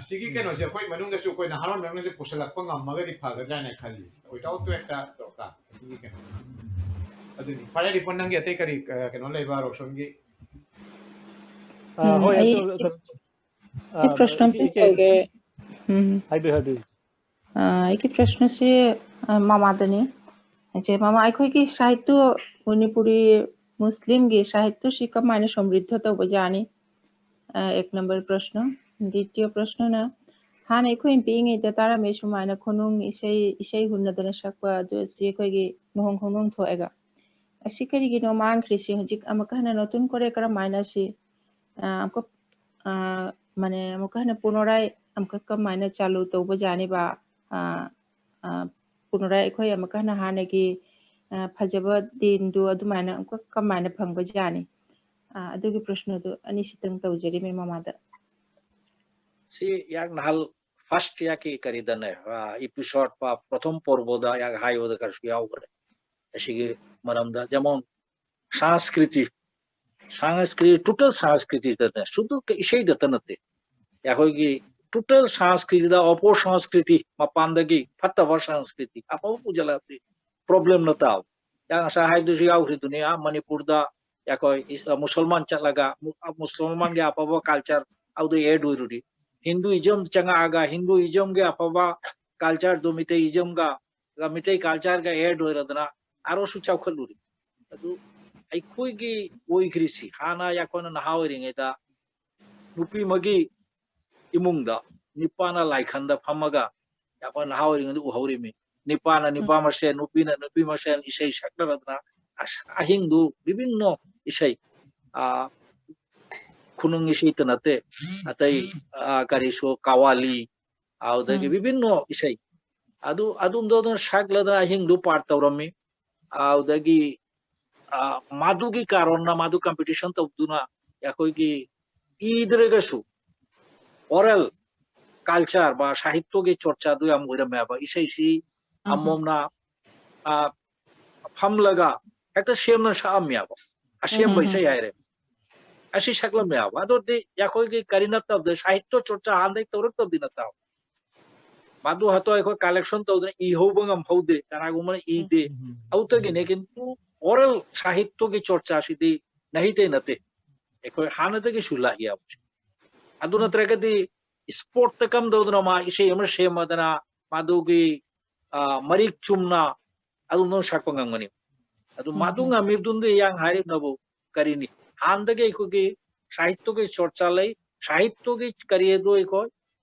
ꯑꯁꯤꯒꯤ ꯀꯩꯅꯣꯁꯦ ꯑꯩꯈꯣꯏ ꯃꯅꯨꯡꯗꯁꯨ ꯑꯩꯈꯣꯏ ꯅꯍꯥꯔꯣꯟ ꯃꯅꯨꯡꯗꯁꯨ ꯄꯨꯁꯜꯂꯛꯄ ꯉꯝꯃꯒꯗꯤ ꯐꯒꯗ꯭ꯔꯥꯅ ꯈꯜꯂꯤ꯫ Without ꯍꯦꯛꯇ ꯗꯔꯀꯥꯔ ꯑꯁꯤꯒꯤ ꯀꯩꯅꯣ꯫ ꯑꯗꯨꯅꯤ꯫ ꯐꯔꯦ, ꯔꯤꯄꯣꯟ, ꯅꯪꯒꯤ ꯑꯇꯩ ꯀꯔꯤ ꯑ, ꯀꯩꯅꯣ ꯂꯩꯕ ꯔꯣꯁꯟꯒꯤ? ꯑ, ꯎꯝ, ꯍꯣꯏ, ꯑꯩ ꯑꯗꯨ ꯀꯩꯅꯣ, ꯑ, ꯑꯩ ꯄ꯭ꯔꯁꯅ ꯏꯆꯦ, ꯏꯆꯦ, ꯇꯧꯒꯦ꯫ ꯎꯝ꯫ ꯍꯥꯏꯕꯤꯌꯨ, ꯍꯥꯏꯕꯤꯌꯨ꯫ ꯑ, ꯑꯩꯒꯤ ꯄ꯭ꯔꯁꯅꯁꯤ, ꯑ, ꯃꯃꯥꯗꯅꯤ꯫ ꯏꯆꯦ ꯃꯃꯥ, ꯑꯩꯈꯣꯏꯒꯤ ꯁꯥꯍꯤꯇ꯭ꯌ, ꯃꯅꯤꯄꯨꯔꯤ ꯃꯨꯁꯂꯤꯝꯒꯤ ꯁꯥꯍꯤꯇ꯭ꯌꯁꯤ ꯀꯃꯥꯏꯅ ꯁꯃ꯭ꯔꯤꯗ꯭ꯙ ꯇꯧꯕ ꯌꯥꯅꯤ? ꯑ, ꯑꯦꯛ ꯅꯝꯕꯔ ꯄ꯭ꯔꯁꯅ꯫ ꯗ꯭ꯋꯤꯇꯤꯌ ꯄ꯭ꯔꯁꯅꯅ, ꯍꯥꯟꯅ ꯑꯩꯈꯣꯏꯅ ꯄꯤꯛꯏꯉꯩꯗ ꯇꯥꯔꯝꯃꯤ ꯁꯨꯃꯥꯏꯅ ꯈꯨꯅꯨꯡ ꯏꯁꯩ, ꯏꯁꯩ ꯍꯨꯟꯅꯗꯅ ꯁꯛꯄ ꯑꯗꯨ ꯑꯁꯤ ꯑꯩꯈꯣꯏꯒꯤ ꯂꯨꯍꯣꯡ ꯈꯣꯡꯗꯣꯡ ꯊꯣꯛꯑꯒ꯫ ꯑꯁꯤ ꯀꯔꯤꯒꯤꯅꯣ ꯃꯥꯡꯈ꯭ꯔꯤꯁꯤ? ꯍꯧꯖꯤꯛ ꯑꯃꯨꯛꯀ ꯍꯟꯅ ꯅꯣꯇꯨꯟ ꯀꯣꯔꯦ ꯀꯔꯝꯍꯥꯏꯅ ꯁꯤ, ꯑ, ꯑꯃꯨꯛꯀ, ꯑ, ꯃꯥꯅꯦ, ꯑꯃꯨꯛꯀ ꯍꯟꯅ ꯄꯨꯅꯣꯔꯥꯏ ꯑꯃꯨꯛꯀ ꯀꯃꯥꯏꯅ ꯆꯥꯂꯨ ꯇꯧꯕ ꯌꯥꯅꯤꯕ? ꯑ, ꯑ, ꯄꯨꯅꯣꯔꯥꯏ ꯑꯩꯈꯣꯏ ꯑꯃꯨꯛꯀ ꯍꯟꯅ ꯍꯥꯟꯅꯒꯤ, ꯑ, ꯐꯖꯕ ꯗꯤꯟꯗꯨ ꯑꯗꯨꯃꯥꯏꯅ ꯑꯃꯨꯛꯀ ꯀꯃꯥꯏꯅ ꯐꯪꯕ ꯌꯥꯅꯤ? ꯑ, ꯑꯗꯨꯒꯤ ꯄ꯭ꯔꯁꯅꯗꯨ ꯑꯅꯤꯁꯤꯇꯪ ꯇꯧꯖꯔꯤꯃꯤ ꯃꯃꯥꯗ꯫ ꯁꯤ ꯌꯥꯛ ꯅꯍꯥꯜ ꯐꯥꯔꯁ ꯌꯥꯛꯀꯤ ꯀꯔꯤꯗꯅꯦ, ꯑ, ꯏꯄꯤꯁꯣꯗ ꯄ-, ꯄ꯭ꯔꯊꯝ ꯄꯔꯕꯗ ꯌꯥꯛ ꯍꯥꯏꯕꯗ ꯈꯔꯁꯨ ꯌꯥꯎꯈ꯭ꯔꯦ꯫ ꯑꯁꯤꯒꯤ ꯃꯔꯝꯗ ꯖꯦꯃꯣꯟ ꯁꯪꯁꯀ꯭ꯔꯤꯇꯤ, ꯁꯪꯁꯀ꯭ꯔꯤꯇꯤ, ꯇꯣꯇꯦꯜ ꯁꯪꯁꯀ꯭ꯔꯤꯇꯤꯗꯅꯦ, ꯁꯨꯗꯨ ꯏꯁꯩꯗꯇ ꯅꯠꯇꯦ꯫ ꯑꯩꯈꯣꯏꯒꯤ ꯇꯣꯇꯦꯜ ꯁꯪꯁꯀ꯭ꯔꯤꯇꯤꯗ ꯑꯣꯄꯣ ꯁꯪꯁꯀ꯭ꯔꯤꯇꯤ ꯃꯄꯥꯟꯗꯒꯤ ꯐꯠꯇꯕ ꯁꯪꯁꯀ꯭ꯔꯤꯇꯤ ꯑꯐꯕ ꯄꯨꯁꯤꯜꯂꯛꯑꯗꯤ ꯄ꯭ꯔꯣꯕ꯭ꯂꯦꯝ ꯅꯠꯇꯕ꯫ ꯌꯥ ꯉꯁꯥꯏ ꯍꯥꯏꯕꯗꯨꯁꯨ ꯌꯥꯎꯈ꯭ꯔꯤꯗꯨꯅꯤ, ꯑꯥ ꯃꯅꯤꯄꯨꯔꯗ ꯑꯩꯈꯣꯏ ꯏꯁ-, ꯃꯨꯁꯜꯃꯥꯟ ꯆꯠꯂꯒ ꯃꯨ-, ꯃꯨꯁꯜꯃꯥꯟꯒꯤ ꯑꯐꯕ ꯀꯜꯆꯔ ꯑꯗꯨꯗ ꯑꯦꯗ ꯑꯣꯏꯔꯨꯔꯤ꯫ ꯍꯤꯟꯗꯨꯏꯖꯝ ꯆꯪꯉꯛꯑꯒ ꯍꯤꯟꯗꯨꯏꯖꯝꯒꯤ ꯑꯐꯕ ꯀꯜꯆꯔꯗꯨ ꯃꯤꯇꯩꯏꯖꯝꯒ, ꯃꯤꯇꯩ ꯀꯜꯆꯔꯒ ꯑꯦꯗ ꯑꯣꯏꯔꯗꯅ ꯑꯥꯔꯣꯁꯨ ꯆꯥꯎꯈꯠꯂꯨꯔꯤ꯫ ꯑꯗꯨ ꯑꯩꯈꯣꯏꯒꯤ ꯑꯣꯏꯈ꯭ꯔꯤꯁꯤ ꯍꯥꯟꯅ ꯑꯩꯈꯣꯏꯅ ꯅꯍꯥ ꯑꯣꯏꯔꯤꯉꯩꯗ ꯅꯨꯄꯤ ꯑꯃꯒꯤ ꯏꯃꯨꯡꯗ ꯅꯤꯄꯥꯅ ꯂꯥꯏꯈꯟꯗ ꯐꯝꯃꯒ ꯑꯩꯈꯣꯏ ꯅꯍꯥ ꯑꯣꯏꯔꯤꯉꯩꯗ ꯎꯍꯧꯔꯤꯃꯤ꯫ ꯅꯤꯄꯥꯅ ꯅꯤꯄꯥ ꯃꯁꯦꯟ, ꯅꯨꯄꯤꯅ ꯅꯨꯄꯤ ꯃꯁꯦꯟ ꯏꯁꯩ ꯁꯛꯅꯔꯗꯅ ꯑꯁ, ꯑꯍꯤꯡꯗꯨ ꯕꯤꯚꯤꯟꯅ ꯏꯁꯩ, ꯑꯥ, ꯈꯨꯅꯨꯡ ꯏꯁꯩꯇ ꯅꯠꯇꯦ, ꯑꯇꯩ, ꯑ, ꯀꯔꯤꯁꯨ ꯀꯋꯥꯂꯤ, ꯑꯗꯨꯗꯒꯤ ꯎꯝ꯫ ꯕꯤꯕꯤꯟꯅꯣ ꯏꯁꯩ꯫ ꯑꯗꯨ, ꯑꯗꯨꯝꯗꯣ ꯑꯗꯨꯝ ꯁꯛꯂꯗꯅ ꯑꯍꯤꯡꯗꯨ ꯄꯥꯔꯠ ꯇꯧꯔꯝꯃꯤ꯫ ꯑꯗꯨꯗꯒꯤ, ꯑ, ꯃꯗꯨꯒꯤ ꯀꯥꯔꯣꯟꯅ ꯃꯗꯨ ꯀꯝꯄꯤꯇꯤꯁꯟ ꯇꯧꯗꯨꯅ ꯑꯩꯈꯣꯏꯒꯤ ꯏꯗ꯭ꯔꯒꯁꯨ ꯑꯣꯔꯦꯜ ꯀꯜꯆꯔ ꯕ ꯁꯥꯍꯤꯠꯌꯒꯤ ꯆꯣꯔꯆꯥꯗꯨ ꯌꯥꯝ ꯑꯣꯏꯔꯝꯃꯦꯕ꯫ ꯏꯁꯩꯁꯤ ꯎꯝ꯫ ꯑꯃꯃꯝꯅ, ꯑ, ꯐꯝꯂꯒ ꯍꯦꯛꯇ ꯁꯦꯝꯅ ꯁꯛꯑꯝꯃꯦꯕ꯫ ꯑꯁꯦꯝꯕ ꯎꯝ, ꯎꯝ, ꯏꯁꯩ ꯎꯝ꯫ ꯍꯥꯏꯔꯦ꯫ ꯑꯁꯤ ꯁꯛꯂꯝꯃꯦꯕ꯫ ꯑꯗꯨꯗꯤ ꯑꯩꯈꯣꯏꯒꯤ ꯀꯔꯤ ꯅꯠꯇꯕꯗ ꯁꯥꯍꯤꯠꯌ ꯆꯣꯔꯆꯥ ꯍꯥꯟꯅꯗꯒꯤ ꯇꯧꯔꯛꯇꯕꯗꯤ ꯅꯠꯇꯕ꯫ ꯃꯗꯨ ꯍꯥꯊꯣ ꯑꯩꯈꯣꯏ ꯀꯂꯦꯛꯁꯟ ꯇꯧꯗꯅ ꯏꯍꯧꯕ ꯉꯝꯍꯧꯗꯦ, ꯀꯅꯥꯒꯨꯝꯕꯅ ꯏꯗꯦ꯫ ꯎꯝ, ꯎꯝ, ꯑꯗꯨꯗꯒꯤꯅꯦ, ꯀꯤꯟꯇꯨ ꯑꯣꯔꯦꯜ ꯁꯥꯍꯤꯠꯌꯒꯤ ꯆꯣꯔꯆꯥꯁꯤꯗꯤ ꯅꯍꯤꯇꯩ ꯅꯠꯇꯦ, ꯑꯩꯈꯣꯏ ꯍꯥꯟꯅꯗꯒꯤꯁꯨ ꯂꯥꯛꯏ ꯍꯥꯏꯕꯁꯦ꯫ ꯑꯗꯨ ꯎꯝ꯫ ꯅꯠꯇ꯭ꯔꯒꯗꯤ ꯁ꯭ꯄꯣꯔꯠꯇ ꯀꯝꯗꯧꯗꯅ ꯃꯥ ꯏꯁꯩ ꯑꯃ ꯁꯦꯝꯃꯗꯅ ꯃꯗꯨꯒꯤ, ꯑ, ꯃꯔꯤꯛ ꯆꯨꯝꯅ ꯑꯗꯨꯝ ꯁꯛꯄ ꯉꯝꯒꯅꯤ꯫ ꯑꯗꯨ ꯎꯝ, ꯃꯗꯨ ꯎꯝ꯫ ꯉꯝꯃꯤꯕꯗꯨꯅꯗꯤ ꯌꯥꯡ ꯍꯥꯏꯔꯤꯕꯅꯕꯨ ꯀꯔꯤꯅꯤ? ꯍꯥꯟꯅꯗꯒꯤ ꯑꯩꯈꯣꯏꯒꯤ ꯁꯥꯍꯤꯠꯌꯒꯤ ꯆꯣꯔꯆꯥ ꯂꯩ, ꯁꯥꯍꯤꯠꯌꯒꯤ ꯀꯔꯤ ꯑꯗꯨ ꯑꯩꯈꯣꯏ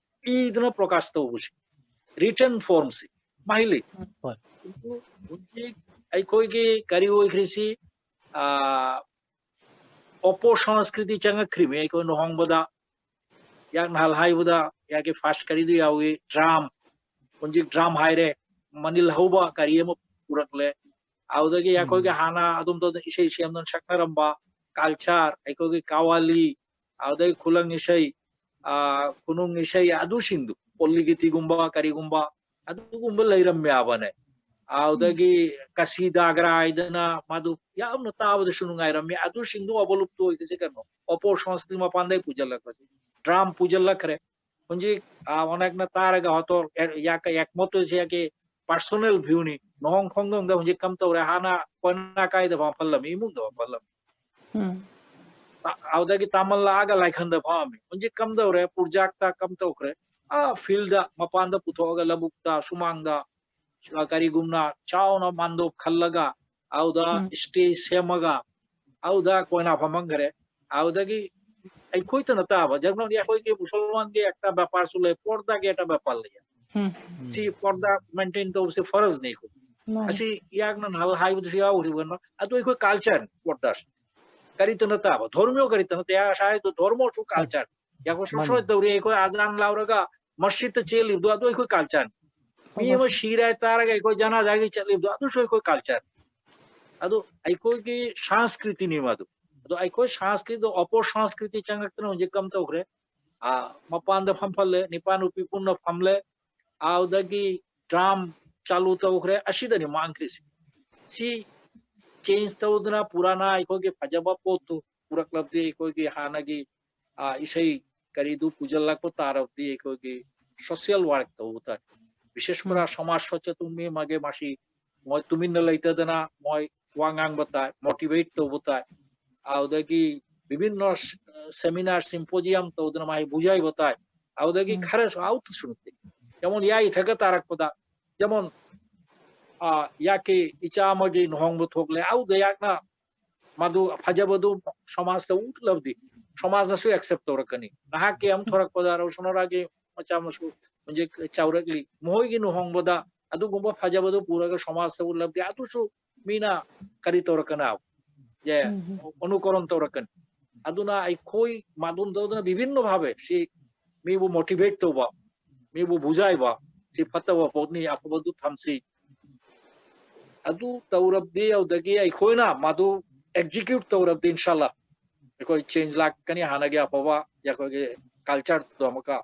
ꯏꯗꯨꯅ ꯄ꯭ꯔꯣꯀꯥꯁ ꯇꯧꯕꯁꯤ, ꯔꯤꯇꯟ ꯐꯣꯔꯝꯁꯤ ꯃꯍꯩ ꯂꯩ꯫ ꯍꯣꯏ꯫ ꯑꯗꯨ ꯍꯧꯖꯤꯛ ꯑꯩꯈꯣꯏꯒꯤ ꯀꯔꯤ ꯑꯣꯏꯈ꯭ꯔꯤꯁꯤ, ꯑ, ꯑꯣꯄꯣ ꯁꯪꯁꯀ꯭ꯔꯤꯇꯤ ꯆꯪꯉꯛꯈ꯭ꯔꯤꯃꯤ꯫ ꯑꯩꯈꯣꯏ ꯂꯨꯍꯣꯡꯕꯗ ꯌꯥꯛ ꯅꯍꯥꯜ ꯍꯥꯏꯕꯗ ꯌꯥꯛꯀꯤ ꯐꯥꯁ ꯀꯔꯤꯗꯨ ꯌꯥꯎꯏ, ꯗ꯭ꯔꯥꯝ, ꯍꯧꯖꯤꯛ ꯗ꯭ꯔꯥꯝ ꯍꯥꯏꯔꯦ, ꯃꯅꯤꯜ ꯍꯧꯕ ꯀꯔꯤ ꯑꯃ ꯄꯨꯔꯛꯂꯦ꯫ ꯑꯗꯨꯗꯒꯤ ꯑꯩꯈꯣꯏꯒꯤ ꯎꯝ꯫ ꯍꯥꯟꯅ ꯑꯗꯨꯝ ꯇꯧꯗꯅ ꯏꯁꯩ ꯁꯦꯝꯗꯨꯅ ꯁꯛꯅꯔꯝꯕ ꯀꯜꯆꯔ, ꯑꯩꯈꯣꯏꯒꯤ ꯀꯋꯥꯂꯤ, ꯑꯗꯨꯗꯒꯤ ꯈꯨꯂꯪ ꯏꯁꯩ, ꯑ, ꯈꯨꯅꯨꯡ ꯏꯁꯩ, ꯑꯗꯨꯁꯤꯡꯗꯨ, ꯄꯣꯂꯤꯒꯤꯇꯤꯒꯨꯝꯕ ꯀꯔꯤꯒꯨꯝꯕ, ꯑꯗꯨꯒꯨꯝꯕ ꯂꯩꯔꯝꯃꯦꯕꯅꯦ꯫ ꯎꯝ꯫ ꯑꯗꯨꯗꯒꯤ ꯀꯁꯤ ꯗꯥꯒ꯭ꯔꯥ ꯍꯥꯏꯗꯅ ꯃꯗꯨ ꯌꯥꯝꯅ ꯇꯥꯕꯗꯁꯨ ꯅꯨꯡꯉꯥꯏꯔꯝꯃꯤ꯫ ꯑꯗꯨꯁꯤꯡꯗꯨ ꯑꯕꯣꯂꯨꯞꯇ ꯑꯣꯏꯗꯣꯏꯁꯦ ꯀꯩꯅꯣ? ꯑꯣꯄꯣ ꯁꯪꯁꯀ꯭ꯔꯤꯇꯤ ꯃꯄꯥꯟꯗꯒꯤ ꯄꯨꯁꯤꯜꯂꯛꯄꯁꯦ꯫ ꯗ꯭ꯔꯥꯝ ꯄꯨꯁꯤꯜꯂꯛꯈ꯭ꯔꯦ꯫ ꯍꯧꯖꯤꯛ, ꯑ, ꯑꯣꯅꯦꯛꯅ ꯇꯥꯔꯒ ꯍꯣꯇꯣ, ꯌꯥꯛ, ꯌꯥꯛ, ꯌꯥꯛ ꯃꯣꯠꯇꯣꯏꯁꯦ ꯌꯥꯛꯀꯤ ꯄꯥꯔꯁꯣꯅꯦꯜ ꯚ꯭ꯌꯨꯅꯤ꯫ ꯂꯨꯍꯣꯡ ꯈꯣꯡꯗꯣꯡꯗ ꯍꯧꯖꯤꯛ ꯀꯝ ꯇꯧꯔꯦ, ꯍꯥꯟꯅ ꯀꯣꯏꯅꯥ ꯀꯥꯏꯗ ꯐꯥꯎ ꯐꯜꯂꯝꯃꯤ, ꯏꯃꯨꯡꯗ ꯐꯥꯎ ꯐꯜꯂꯝꯃꯤ꯫ ꯎꯝ꯫ ꯇ-, ꯑꯗꯨꯗꯒꯤ ꯇꯥꯃꯜꯂꯛꯑꯒ ꯂꯥꯏꯈꯟꯗ ꯐꯥꯎꯔꯝꯃꯤ꯫ ꯍꯧꯖꯤꯛ ꯀꯝꯗꯧꯔꯦ, ꯄꯨꯔꯖꯥꯛꯇ ꯀꯝ ꯇꯧꯈ꯭ꯔꯦ? ꯑ, ꯐꯤꯜꯗ, ꯃꯄꯥꯟꯗ ꯄꯨꯊꯣꯛꯑꯒ ꯂꯧꯕꯨꯛꯇ, ꯁꯨꯃꯥꯡꯗ, ꯑ, ꯀꯔꯤꯒꯨꯝꯅ ꯆꯥꯎꯅ ꯃꯥꯟꯗꯣꯞ ꯈꯜꯂꯒ, ꯑꯗꯨꯗ ꯎꯝ꯫ ꯁ꯭ꯇꯦꯖ ꯁꯦꯝꯃꯒ, ꯑꯗꯨꯗ ꯀꯣꯏꯅꯥ ꯐꯝꯍꯟꯈ꯭ꯔꯦ꯫ ꯑꯗꯨꯗꯒꯤ ꯑꯩꯈꯣꯏꯇ ꯅꯠꯇꯕ, ꯖꯒꯅꯣꯟꯒꯤ ꯑꯩꯈꯣꯏꯒꯤ ꯃꯨꯁꯜꯃꯥꯟꯒꯤ ꯑꯦꯛꯇ ꯕꯦꯄꯥꯔꯁꯨ ꯂꯩ, ꯄꯣꯔꯗꯥꯒꯤ ꯑꯦꯛꯇ ꯕꯦꯄꯥꯔ ꯂꯩ꯫ ꯎꯝ꯫ ꯁꯤ ꯄꯣꯔꯗꯥ ꯃꯦꯟꯇꯦꯟ ꯇꯧꯕꯁꯦ ꯐꯔꯖꯅꯤ ꯑꯩꯈꯣꯏ꯫ ꯃꯥꯅꯤ꯫ ꯑꯁꯤ ꯌꯥꯛꯅ ꯅꯍꯥꯜ ꯍꯥꯏꯕꯗꯨꯁꯨ ꯌꯥꯎꯈ꯭ꯔꯤꯕꯅꯣ, ꯑꯗꯨ ꯑꯩꯈꯣꯏ ꯀꯜꯆꯔꯅꯤ ꯄꯣꯔꯗꯥꯁꯤ꯫ ꯀꯔꯤꯇ ꯅꯠꯇꯕ, ꯙꯔꯃꯤꯌꯣ ꯀꯔꯤꯇ ꯅꯠꯇꯦ, ꯉꯁꯥꯏꯗꯣ ꯙꯔꯃꯁꯨ culture꯫ ꯌꯥꯈꯣꯏ ꯁꯣꯁꯣꯏ ꯇꯧꯔꯤ, ꯑꯩꯈꯣꯏ ꯑꯖꯥꯟ ꯂꯥꯎꯔꯒ ꯃꯁꯖꯤꯗꯇ ꯆꯦꯜꯂꯤꯕꯗꯣ, ꯑꯗꯨ ꯑꯩꯈꯣꯏ culture꯫ ꯃꯤ ꯑꯃ ꯁꯤꯔꯦ ꯍꯥꯏꯇꯥꯔꯒ ꯑꯩꯈꯣꯏ ꯖꯅꯥꯖꯥꯒꯤ ꯆꯠꯂꯤꯕꯗꯣ, ꯑꯗꯨꯁꯨ ꯑꯩꯈꯣꯏ culture꯫ ꯑꯗꯨ ꯑꯩꯈꯣꯏꯒꯤ ꯁꯪꯁꯀ꯭ꯔꯤꯇꯤꯅꯤ ꯃꯗꯨ꯫ ꯑꯗꯣ ꯑꯩꯈꯣꯏ ꯁꯪꯁꯀ꯭ꯔꯤꯇꯤꯗꯣ ꯑꯄꯣ ꯁꯪꯁꯀ꯭ꯔꯤꯇꯤ ꯆꯪꯉꯛꯇꯅ ꯍꯧꯖꯤꯛ ꯀꯝ ꯇꯧꯈ꯭ꯔꯦ? ꯑꯥ, ꯃꯄꯥꯟꯗ ꯐꯝꯐꯜꯂꯦ, ꯅꯤꯄꯥ ꯅꯨꯄꯤ ꯄꯨꯟꯅ ꯐꯝꯂꯦ, ꯑꯗꯨꯗꯒꯤ drum ꯆꯥꯂꯨ ꯇꯧꯈ꯭ꯔꯦ, ꯑꯁꯤꯗꯅꯤ ꯃꯥꯡꯈ꯭ꯔꯤꯁꯤ꯫ ꯁꯤ change ꯇꯧꯗꯅ ꯄꯨꯔꯥꯅ ꯑꯩꯈꯣꯏꯒꯤ ꯐꯖꯕ ꯄꯣꯠꯇꯨ ꯄꯨꯔꯛꯂꯕꯗꯤ ꯑꯩꯈꯣꯏꯒꯤ ꯍꯥꯟꯅꯒꯤ, ꯑꯥ, ꯏꯁꯩ ꯀꯔꯤꯗꯨ ꯄꯨꯖꯜꯂꯛꯄ ꯇꯥꯔꯕꯗꯤ ꯑꯩꯈꯣꯏꯒꯤ social work ꯇꯧꯕ ꯇꯥꯏ꯫ ꯕꯤꯁꯦꯁ ꯀꯔ ꯎꯝ꯫ ꯁꯃꯥꯖ ꯁꯆꯦꯇꯟ ꯃꯤ ꯑꯃꯒꯤ ꯃꯁꯤ ꯃꯣꯏ ꯇꯨꯃꯤꯟꯅ ꯂꯩꯇꯗꯅ ꯃꯣꯏ ꯋꯥ ꯉꯥꯡꯕ ꯇꯥꯏ, motivate ꯇꯧꯕ ꯇꯥꯏ꯫ ꯑꯗꯨꯗꯒꯤ ꯕꯤꯚꯤꯟꯅ seminar, symposium ꯇꯧꯗꯅ ꯃꯥꯒꯤ ꯕꯨꯖꯥꯏꯕ ꯇꯥꯏ꯫ ꯑꯗꯨꯗꯒꯤ ꯎꯝ꯫ ꯈꯔꯁꯨ ꯑꯥꯎꯠꯁꯨ ꯅꯠꯇꯦ꯫ ꯖꯦꯃꯣꯟ ꯌꯥꯏ ꯏꯊꯛꯀ ꯇꯥꯔꯛꯄꯗ, ꯖꯦꯃꯣꯟ, ꯑ, ꯌꯥꯛꯀꯤ ꯏꯆꯥ ꯑꯃꯒꯤ ꯂꯨꯍꯣꯡꯕ ꯊꯣꯛꯂꯦ, ꯑꯗꯨꯗ ꯌꯥꯛꯅ ꯃꯗꯨ ꯐꯖꯕꯗꯨ ꯁꯃꯥꯖꯇ ꯎꯠꯂꯕꯗꯤ ꯁꯃꯥꯖꯅꯁꯨ accept ꯇꯧꯔꯛꯀꯅꯤ꯫ ꯅꯍꯥꯛꯀꯤ ꯑꯃ ꯊꯣꯔꯛꯄꯗ ꯔꯣꯁꯅꯣꯔꯥꯒꯤ ꯃꯆꯥ ꯃꯁꯨ ꯍꯧꯖꯤꯛ ꯆꯥꯎꯔꯛꯂꯤ, ꯃꯈꯣꯏꯒꯤ ꯂꯨꯍꯣꯡꯕꯗ ꯑꯗꯨꯒꯨꯝꯕ ꯐꯖꯕꯗꯨ ꯄꯨꯔꯒ ꯁꯃꯥꯖꯇ ꯎꯠꯂꯕꯗꯤ ꯑꯗꯨꯁꯨ ꯃꯤꯅ ꯀꯔꯤ ꯇꯧꯔꯛꯀꯅꯤ? ꯎꯝ꯫ ꯑꯅꯨꯀꯔꯟ ꯇꯧꯔꯛꯀꯅꯤ꯫ ꯑꯗꯨꯅ ꯑꯩꯈꯣꯏ ꯃꯗꯨꯝ ꯇꯧꯗꯅ ꯕꯤꯚꯤꯟꯅ ꯚꯥꯕꯦ ꯁꯤ ꯃꯤꯕꯨ motivate ꯇꯧꯕ, ꯃꯤꯕꯨ ꯕꯨꯖꯥꯏꯕ, ꯁꯤ ꯐꯠꯇꯕ ꯄꯣꯠꯅꯤ, ꯑꯐꯕꯗꯨ ꯊꯝꯁꯤ꯫ ꯑꯗꯨ ꯇꯧꯔꯕꯗꯤ ꯑꯗꯨꯗꯒꯤ ꯑꯩꯈꯣꯏꯅ ꯃꯗꯨ execute ꯇꯧꯔꯕꯗꯤ ꯏꯟꯁꯥꯜꯂꯥ ꯑꯩꯈꯣꯏ change ꯂꯥꯛꯀꯅꯤ, ꯍꯥꯟꯅꯒꯤ ꯑꯐꯕ ꯑꯩꯈꯣꯏꯒꯤ culture ꯗꯣ ꯑꯃꯨꯛꯀ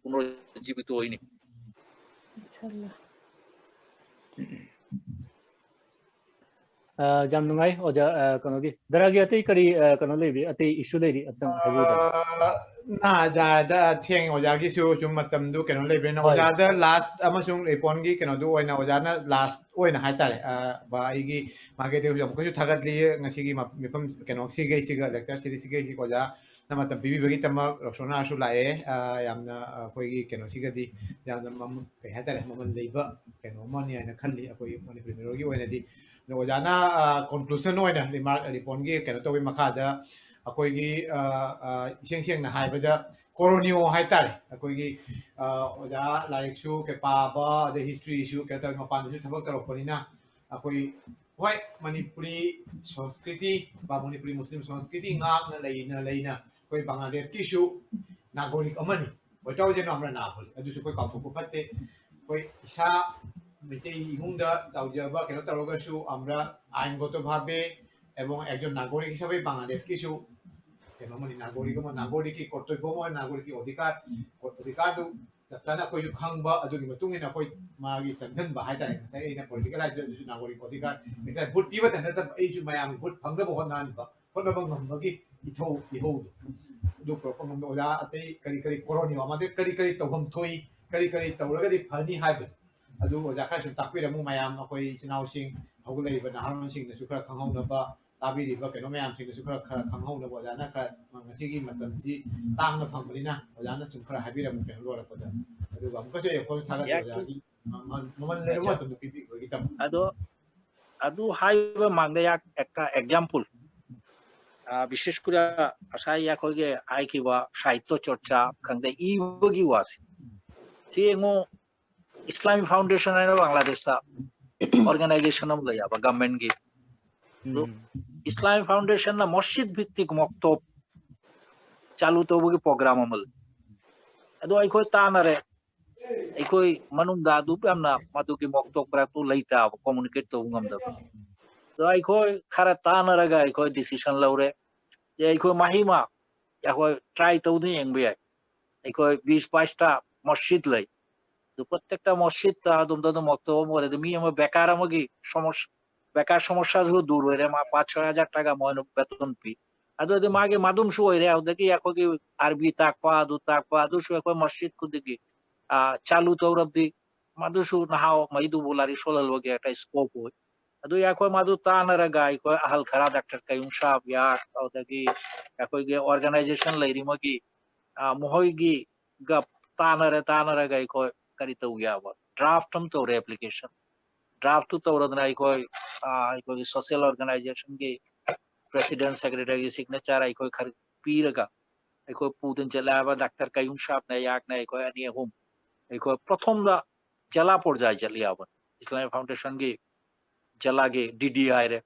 ꯄꯨꯅꯔꯨꯖꯤꯕꯤꯇ ꯑꯣꯏꯅꯤ꯫ ꯏꯟꯁꯥꯜꯂꯥ꯫ ꯑ, ꯌꯥꯝ ꯅꯨꯡꯉꯥꯏ, ꯑꯣꯖꯥ꯫ ꯑ, ꯀꯩꯅꯣꯒꯤ, ꯗꯔꯥꯒꯤ ꯑꯇꯩ ꯀꯔꯤ, ꯑ, ꯀꯩꯅꯣ ꯂꯩꯔꯤ, ꯑꯇꯩ issue ꯂꯩꯔꯤ, ꯑꯝꯇꯪ ꯍꯥꯏꯕꯤꯌꯨ꯫ ꯑ, ꯅꯥ ꯑꯣꯖꯥꯗ ꯊꯦꯡꯉꯦ, ꯑꯣꯖꯥꯒꯤꯁꯨ ꯁꯨꯝ ꯃꯇꯝꯗꯨ ꯀꯩꯅꯣ ꯂꯩꯕꯅꯤꯅ, ꯍꯣꯏ꯫ ꯑꯣꯖꯥꯗ last ꯑꯃꯁꯨꯡ ꯔꯤꯄꯣꯟꯒꯤ ꯀꯩꯅꯣꯗꯨ ꯑꯣꯏꯅ ꯑꯣꯖꯥꯅ last ꯑꯣꯏꯅ ꯍꯥꯏꯇꯥꯔꯦ꯫ ꯑ, ꯕ-, ꯑꯩꯒꯤ ꯃꯥꯏꯀꯩꯗꯒꯤ ꯑꯃꯨꯛꯀꯁꯨ ꯊꯥꯒꯠꯂꯤ ꯉꯁꯤꯒꯤ ꯃ-, ꯃꯤꯐꯝ ꯀꯩꯅꯣ ꯁꯤꯒꯩꯁꯤꯒ, lecture series ꯁꯤꯒꯩꯁꯤꯒ ꯑꯣꯖꯥꯅ ꯃꯇꯝ ꯄꯤꯕꯤꯕꯒꯤꯗꯃꯛ꯫ ꯔꯣꯁꯣꯅꯥꯁꯨ ꯂꯥꯛꯑꯦ꯫ ꯑ, ꯌꯥꯝꯅ, ꯑ, ꯑꯩꯈꯣꯏꯒꯤ ꯀꯩꯅꯣꯁꯤꯒꯗꯤ ꯌꯥꯝꯅ ꯃꯃ-, ꯀꯩ ꯍꯥꯏꯇꯥꯔꯦ, ꯃꯃꯜ ꯂꯩꯕ ꯀꯩꯅꯣ ꯑꯃꯅꯤ ꯍꯥꯏꯅ ꯈꯜꯂꯤ ꯑꯩꯈꯣꯏ ꯃꯅꯤꯄꯨꯔꯤ ꯃꯤꯔꯣꯜꯒꯤ ꯑꯣꯏꯅꯗꯤ꯫ ꯑꯗꯣ ꯑꯣꯖꯥꯅ, ꯑ, conclusion ꯑꯣꯏꯅ ꯔꯤꯃꯥꯔꯛ, ꯔꯤꯄꯣꯟꯒꯤ ꯀꯩꯅꯣ ꯇꯧꯕꯒꯤ ꯃꯈꯥꯗ ꯑꯩꯈꯣꯏꯒꯤ, ꯑ, ꯑ, ꯏꯁꯦꯡ ꯁꯦꯡꯅ ꯍꯥꯏꯕꯗ ꯀꯣꯔꯣꯅꯤꯌꯣ ꯍꯥꯏꯇꯥꯔꯦ, ꯑꯩꯈꯣꯏꯒꯤ, ꯑ, ꯑꯣꯖꯥ ꯂꯥꯏꯔꯤꯛꯁꯨ ꯀꯩ ꯄꯥꯕ, ꯑꯗꯩ historyꯁꯨ ꯀꯩꯅꯣ ꯇꯧꯋꯤ, ꯃꯄꯥꯟꯗꯁꯨ ꯊꯕꯛ ꯇꯧꯔꯛꯄꯅꯤꯅ ꯑꯩꯈꯣꯏ ꯍꯣꯏ, ꯃꯅꯤꯄꯨꯔꯤ ꯁꯪꯁꯀ꯭ꯔꯤꯇꯤ ꯕꯥ ꯃꯅꯤꯄꯨꯔꯤ ꯃꯨꯁꯂꯤꯝ ꯁꯪꯁꯀ꯭ꯔꯤꯇꯤ ꯉꯥꯛꯅ ꯂꯩꯅ ꯂꯩꯅ ꯑꯩꯈꯣꯏ ꯕꯪꯒ꯭ꯂꯥꯗꯦꯁꯀꯤꯁꯨ ꯅꯥꯒꯣꯔꯤꯛ ꯑꯃꯅꯤ, ꯑꯣꯏꯇꯧꯖꯅꯣ ꯑꯃꯅ ꯅꯥꯒꯣꯔꯤꯛ ꯑꯗꯨꯁꯨ ꯑꯩꯈꯣꯏ ꯀꯥꯎꯊꯣꯛꯄ ꯐꯠꯇꯦ꯫ ꯑꯩꯈꯣꯏ ꯏꯁꯥ ꯃꯩꯇꯩ ꯏꯃꯨꯡꯗ ꯆꯥꯎꯖꯕ ꯀꯩꯅꯣ ꯇꯧꯔꯒꯁꯨ ꯑꯃꯔ ꯑꯥꯏꯟꯒꯣꯇꯣ ꯚꯥꯕꯦ ꯑꯦꯕꯣꯡ ꯑꯦꯛꯖꯣꯟ ꯅꯥꯒꯣꯔꯤꯛ ꯍꯤꯁꯥꯕꯦ ꯕꯪꯒ꯭ꯂꯥꯗꯦꯁꯀꯤꯁꯨ ꯀꯩꯅꯣ ꯑꯃꯅꯤ, ꯅꯥꯒꯣꯔꯤꯛ ꯑꯃ, ꯅꯥꯒꯣꯔꯤꯛꯀꯤ ꯀꯣꯔꯇꯣꯏꯕ ꯑꯃ, ꯅꯥꯒꯣꯔꯤꯛꯀꯤ ꯑꯣꯙꯤꯀꯥꯔ, ꯑꯣꯙꯤꯀꯥꯔꯗꯨ ꯆꯞ ꯆꯥꯅ ꯑꯩꯈꯣꯏꯁꯨ ꯈꯪꯕ, ꯑꯗꯨꯒꯤ ꯃꯇꯨꯡ ꯏꯟꯅ ꯑꯩꯈꯣꯏ ꯃꯥꯒꯤ ꯆꯪꯁꯤꯟꯕ ꯍꯥꯏꯇꯥꯔꯦ꯫ ꯉꯁꯥꯏ ꯑꯩꯅ ꯄꯣꯂꯤꯇꯤꯀꯦꯜ ꯂꯥꯏꯐꯇ ꯑꯗꯨꯁꯨ ꯅꯥꯒꯣꯔꯤꯛ ꯑꯣꯙꯤꯀꯥꯔ, ꯉꯁꯥꯏ ꯚꯣꯠ ꯄꯤꯕꯇ ꯅꯠꯇꯕ ꯑꯩꯁꯨ ꯃꯌꯥꯝꯒꯤ ꯚꯣꯠ ꯐꯪꯅꯕ ꯍꯣꯠꯅꯍꯟꯕ, ꯍꯣꯠꯅꯕ ꯉꯝꯕꯒꯤ ꯏꯊꯧ ꯏꯍꯧꯗꯣ ꯑꯗꯨ ꯄꯨꯔꯛꯄ ꯉꯝꯕ ꯑꯣꯖꯥ ꯑꯇꯩ ꯀꯔꯤ ꯀꯔꯤ ꯀꯣꯔꯣꯅꯤꯌꯣ ꯑꯃꯗꯤ ꯀꯔꯤ ꯀꯔꯤ ꯇꯧꯐꯝ ꯊꯣꯛꯏ, ꯀꯔꯤ ꯀꯔꯤ ꯇꯧꯔꯒꯗꯤ ꯐꯅꯤ ꯍꯥꯏꯕꯗꯣ ꯑꯗꯨ ꯑꯣꯖꯥ ꯈꯔ ꯁꯨꯝ ꯇꯥꯛꯄꯤꯔꯝꯃꯨ꯫ ꯃꯌꯥꯝ ꯑꯩꯈꯣꯏ ꯏꯆꯤꯟ ꯏꯅꯥꯎꯁꯤꯡ ꯍꯧꯒꯠꯂꯛꯏꯕ ꯅꯍꯥꯔꯣꯟꯁꯤꯡꯅꯁꯨ ꯈꯔ ꯈꯪꯍꯧꯅꯕ, ꯇꯥꯕꯤꯔꯤꯕ ꯀꯩꯅꯣ ꯃꯌꯥꯝꯁꯤꯡꯅꯁꯨ ꯈꯔ ꯈꯔ ꯈꯪꯍꯧꯅꯕ ꯑꯣꯖꯥꯅ ꯈꯔ ꯉꯁꯤꯒꯤ ꯃꯇꯝꯁꯤ ꯇꯥꯡꯅ ꯐꯪꯕꯅꯤꯅ ꯑꯣꯖꯥꯅ ꯁꯨꯝ ꯈꯔ ꯍꯥꯏꯕꯤꯔꯝꯃꯨ ꯀꯩꯅꯣ ꯂꯣꯏꯔꯛꯄꯗ꯫ ꯑꯗꯨꯒ ꯑꯃꯨꯛꯀꯁꯨ ꯑꯩꯈꯣꯏ ꯊꯥꯒꯠꯆꯔꯤ ꯌꯥꯏ꯫ ꯑꯣꯖꯥꯒꯤ ꯃꯃꯜ ꯂꯩꯔꯕ ꯃꯇꯝꯗ ꯄꯤꯕꯤꯕꯒꯤꯗꯃꯛ꯫ ꯑꯗꯣ ꯑꯗꯨ ꯍꯥꯏꯕ ꯃꯥꯡꯗ ꯌꯥ-, ꯑꯦꯛ-, ꯑꯦꯛꯖꯥꯝꯄꯜ, ꯑ, ꯕꯤꯁꯦꯁ ꯀꯨꯔ ꯉꯁꯥꯏ ꯑꯩꯈꯣꯏꯒꯤ ꯍꯥꯏꯈꯤꯕ ꯁꯥꯍꯤꯇ꯭ꯌ ꯆꯔꯆꯥ ꯈꯪꯗꯦ, ꯏꯕꯒꯤ ꯋꯥꯁꯦ꯫ ꯁꯤ ꯌꯦꯡꯉꯨ, ꯏꯁꯂꯥꯃꯤꯛ ꯐꯥꯎꯟꯗꯦꯁꯟ ꯍꯥꯏꯅ ꯕꯪꯒ꯭ꯂꯥꯗꯦꯁꯇ ꯑꯣꯔꯒꯅꯥꯏꯖꯦꯁꯟ ꯑꯃ ꯂꯩꯌꯦꯕ ꯒꯚꯔꯟꯃꯦꯟꯠꯀꯤ꯫ ꯑꯗꯨ ꯎꯝ꯫ ꯏꯁꯂꯥꯃꯤꯛ ꯐꯥꯎꯟꯗꯦꯁꯟꯅ ꯃꯁꯖꯤꯗ ꯚꯤꯠꯇꯤꯛ ꯃꯛꯇꯕ ꯆꯥꯂꯨ ꯇꯧꯕꯒꯤ ꯄ꯭ꯔꯣꯒ꯭ꯔꯥꯝ ꯑꯃ ꯂꯩ꯫ ꯑꯗꯣ ꯑꯩꯈꯣꯏ ꯇꯥꯟꯅꯔꯦ꯫ ꯑꯩꯈꯣꯏ ꯃꯅꯨꯡꯗ ꯑꯗꯨꯛ ꯌꯥꯝꯅ ꯃꯗꯨꯒꯤ ꯃꯛꯇꯕ ꯈꯔ ꯂꯩꯇꯕ, ꯀꯝꯃꯨꯅꯤꯀꯦꯠ ꯇꯧꯕ ꯉꯝꯗꯕ꯫ ꯑꯗꯣ ꯑꯩꯈꯣꯏ ꯈꯔ ꯇꯥꯟꯅꯔꯒ ꯑꯩꯈꯣꯏ ꯗꯤꯁꯤꯖꯟ ꯂꯧꯔꯦ꯫ ꯑꯦ, ꯑꯩꯈꯣꯏ ꯃꯍꯩꯃ ꯑꯩꯈꯣꯏ ꯇ꯭ꯔꯥꯏ ꯇꯧꯗꯨꯅ ꯌꯦꯡꯕ ꯌꯥꯏ꯫ ꯑꯩꯈꯣꯏ ꯕꯤꯁ ꯕꯥꯏꯁꯇ ꯃꯁꯖꯤꯗ ꯂꯩ꯫ ꯑꯗꯨ ꯄ꯭ꯔꯣꯇꯦꯛꯇ ꯃꯁꯖꯤꯗꯇ ꯑꯗꯨꯝꯗ ꯑꯗꯨꯝ ꯃꯛꯇꯕ ꯑꯃ ꯑꯣꯏꯔꯦ꯫ ꯑꯗꯨ ꯃꯤ ꯑꯃ ꯕꯦꯀꯥꯔ ꯑꯃꯒꯤ ꯁꯃꯁ-, ꯕꯦꯀꯥꯔ ꯁꯃꯁ꯭ꯌꯥꯁꯨ ꯗꯨꯔ ꯑꯣꯏꯔꯦ꯫ ꯃꯥ ꯄꯥꯆ ꯁꯣꯏ ꯍꯖꯥꯔ ꯇꯥꯀꯥ ꯃꯣꯏꯅ ꯕꯦꯇꯟ ꯄꯤ꯫ ꯑꯗꯨ ꯑꯣꯏꯔꯗꯤ ꯃꯥꯒꯤ ꯃꯗꯨꯝꯁꯨ ꯑꯣꯏꯔꯦ꯫ ꯑꯗꯨꯗꯒꯤ ꯑꯩꯈꯣꯏꯒꯤ ꯑꯥꯔꯕꯤ ꯇꯥꯛꯄ, ꯑꯗꯨ ꯇꯥꯛꯄ, ꯑꯗꯨꯁꯨ ꯑꯩꯈꯣꯏ ꯃꯁꯖꯤꯗ ꯈꯨꯗꯤꯡꯒꯤ, ꯑ, ꯆꯥꯂꯨ ꯇꯧꯔꯕꯗꯤ ꯃꯗꯨꯁꯨ ꯅꯍꯥ ꯃꯩꯗꯨꯕꯨ ꯂꯥꯏꯔꯤꯛ ꯁꯣꯜꯍꯜꯂꯒꯦ ꯍꯥꯏ ꯁ꯭ꯀꯣꯞ ꯑꯣꯏ꯫ ꯑꯗꯨ ꯑꯩꯈꯣꯏ ꯃꯗꯨ ꯇꯥꯟꯅꯔꯒ ꯑꯩꯈꯣꯏ ꯑꯍꯜ ꯈꯔ ꯗꯥꯛꯇꯔ ꯀꯌꯨꯝ ꯁꯥꯍꯕ ꯌꯥ, ꯑꯗꯨꯗꯒꯤ ꯑꯩꯈꯣꯏꯒꯤ ꯑꯣꯔꯒꯅꯥꯏꯖꯦꯁꯟ ꯂꯩꯔꯤ ꯃꯣꯏꯒꯤ, ꯑ, ꯃꯈꯣꯏꯒꯤ ꯒ ꯇꯥꯟꯅꯔ ꯇꯥꯟꯅꯔꯒ ꯑꯩꯈꯣꯏ ꯀꯔꯤ ꯇꯧ ꯌꯥꯕ ꯗ꯭ꯔꯥꯐ ꯑꯃ ꯇꯧꯔꯦ ꯑꯦꯄ꯭ꯂꯤꯀꯦꯁꯟ꯫ ꯗ꯭ꯔꯥꯐꯇꯨ ꯇꯧꯔꯗꯅ ꯑꯩꯈꯣꯏ, ꯑ, ꯑꯩꯈꯣꯏꯒꯤ ꯁꯣꯁꯤꯌꯦꯜ ꯑꯣꯔꯒꯅꯥꯏꯖꯦꯁꯟꯒꯤ ꯄ꯭ꯔꯦꯁꯤꯗꯦꯟꯠ, ꯁꯦꯀ꯭ꯔꯦꯇꯔꯤꯒꯤ ꯁꯤꯒꯅꯦꯆꯔ ꯑꯩꯈꯣꯏ ꯈꯔ ꯄꯤꯔꯒ ꯑꯩꯈꯣꯏ ꯄꯨꯗꯨꯅ ꯆꯠꯂꯦ ꯍꯥꯏꯕ ꯗꯥꯛꯇꯔ ꯀꯌꯨꯝ ꯁꯥꯍꯕꯅꯦ, ꯑꯩꯍꯥꯛꯅꯦ, ꯑꯩꯈꯣꯏ ꯑꯅꯤ ꯑꯍꯨꯝ ꯑꯩꯈꯣꯏ ꯄ꯭ꯔꯊꯣꯝꯗ ꯖꯤꯂꯥ ꯄꯔꯖꯥꯏ ꯆꯠꯂꯤ ꯍꯥꯏꯕ ꯏꯁꯂꯥꯃꯤꯛ ꯐꯥꯎꯟꯗꯦꯁꯟꯒꯤ ꯖꯤꯂꯥꯒꯤ ꯗꯤ ꯗꯤ ꯍꯥꯏꯔꯦ꯫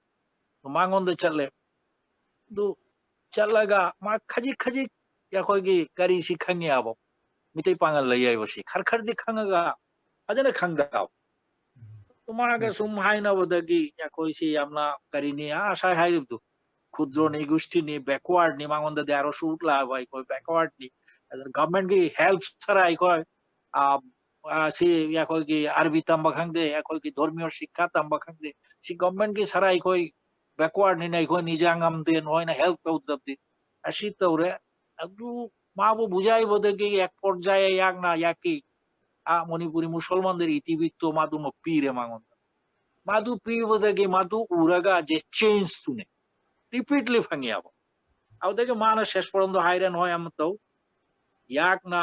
ꯑꯗꯨ ꯃꯉꯣꯟꯗ ꯆꯠꯂꯦ꯫ ꯑꯗꯨ ꯆꯠꯂꯒ ꯃꯥ ꯈꯖꯤꯛ ꯈꯖꯤꯛ ꯑꯩꯈꯣꯏꯒꯤ ꯀꯔꯤꯁꯤ ꯈꯪꯉꯦꯕ, ꯃꯤꯇꯩ ꯄꯥꯉꯜ ꯂꯩ ꯍꯥꯏꯕꯁꯤ ꯈꯔ ꯈꯔꯗꯤ ꯈꯪꯉꯒ ꯐꯖꯅ ꯈꯪꯗꯕ꯫ ꯑꯗꯨ ꯃꯥꯒ ꯎꯝ꯫ ꯁꯨꯝ ꯍꯥꯏꯅꯕꯗꯒꯤ ꯑꯩꯈꯣꯏꯁꯤ ꯌꯥꯝꯅ ꯀꯔꯤꯅꯤ, ꯑꯥ, ꯉꯁꯥꯏ ꯍꯥꯏꯔꯤꯕꯗꯨ, ꯈꯨꯗ꯭ꯔꯣ ꯅꯤꯒꯨꯁꯇꯤꯅꯤ, backwardꯅꯤ, ꯃꯉꯣꯟꯗꯗꯤ ꯑꯥꯔꯣ ꯁꯨꯠ ꯂꯥꯛꯑꯕ ꯑꯩꯈꯣꯏ backwardꯅꯤ꯫ ꯑꯗꯨꯅ governmentꯀꯤ help ꯈꯔ ꯑꯩꯈꯣꯏ, ꯑꯥ, ꯑꯥ, ꯁꯤ ꯑꯩꯈꯣꯏꯒꯤ ꯑꯔꯕꯤ ꯇꯝꯕ ꯈꯪꯗꯦ, ꯑꯩꯈꯣꯏꯒꯤ ꯙꯔꯃꯤꯌ ꯁꯤꯛꯈꯥ ꯇꯝꯕ ꯈꯪꯗꯦ, ꯁꯤ governmentꯀꯤ ꯁꯔꯥ ꯑꯩꯈꯣꯏ backwardꯅꯤꯅ ꯑꯩꯈꯣꯏ ꯅꯤꯖꯥ ꯉꯝꯗꯦ, ꯅꯣꯏꯅ help ꯇꯧꯗꯕꯗꯤ꯫ ꯑꯁꯤ ꯇꯧꯔꯦ꯫ ꯑꯗꯨ ꯃꯥꯕꯨ ꯕꯨꯖꯥꯏꯕꯗꯒꯤ ꯑꯦꯛ ꯄꯣꯔꯖꯥꯏ ꯌꯥꯛꯅ ꯌꯥꯛꯀꯤ, ꯑꯥ, ꯃꯅꯤꯄꯨꯔꯤ ꯃꯨꯁꯜꯃꯥꯟꯗꯔ ꯏꯇꯤꯕꯤꯠꯇꯣ ꯃꯥꯗꯨꯃ ꯄꯤꯔꯦ ꯃꯉꯣꯟꯗ꯫ ꯃꯥꯗꯨ ꯄꯤꯕꯗꯒꯤ ꯃꯥꯗꯨ ꯎꯔꯒ ꯖꯦ changeꯇꯨꯅꯦ꯫ Repeatedly ꯐꯪꯉꯦꯕ꯫ ꯑꯗꯨꯗꯒꯤ ꯃꯥꯅ ꯁꯦꯁꯄꯣꯔꯝꯗꯣ ꯍꯥꯏꯔꯦ, ꯅꯣꯏ ꯑꯃ ꯇꯧ꯫ ꯌꯥꯛꯅ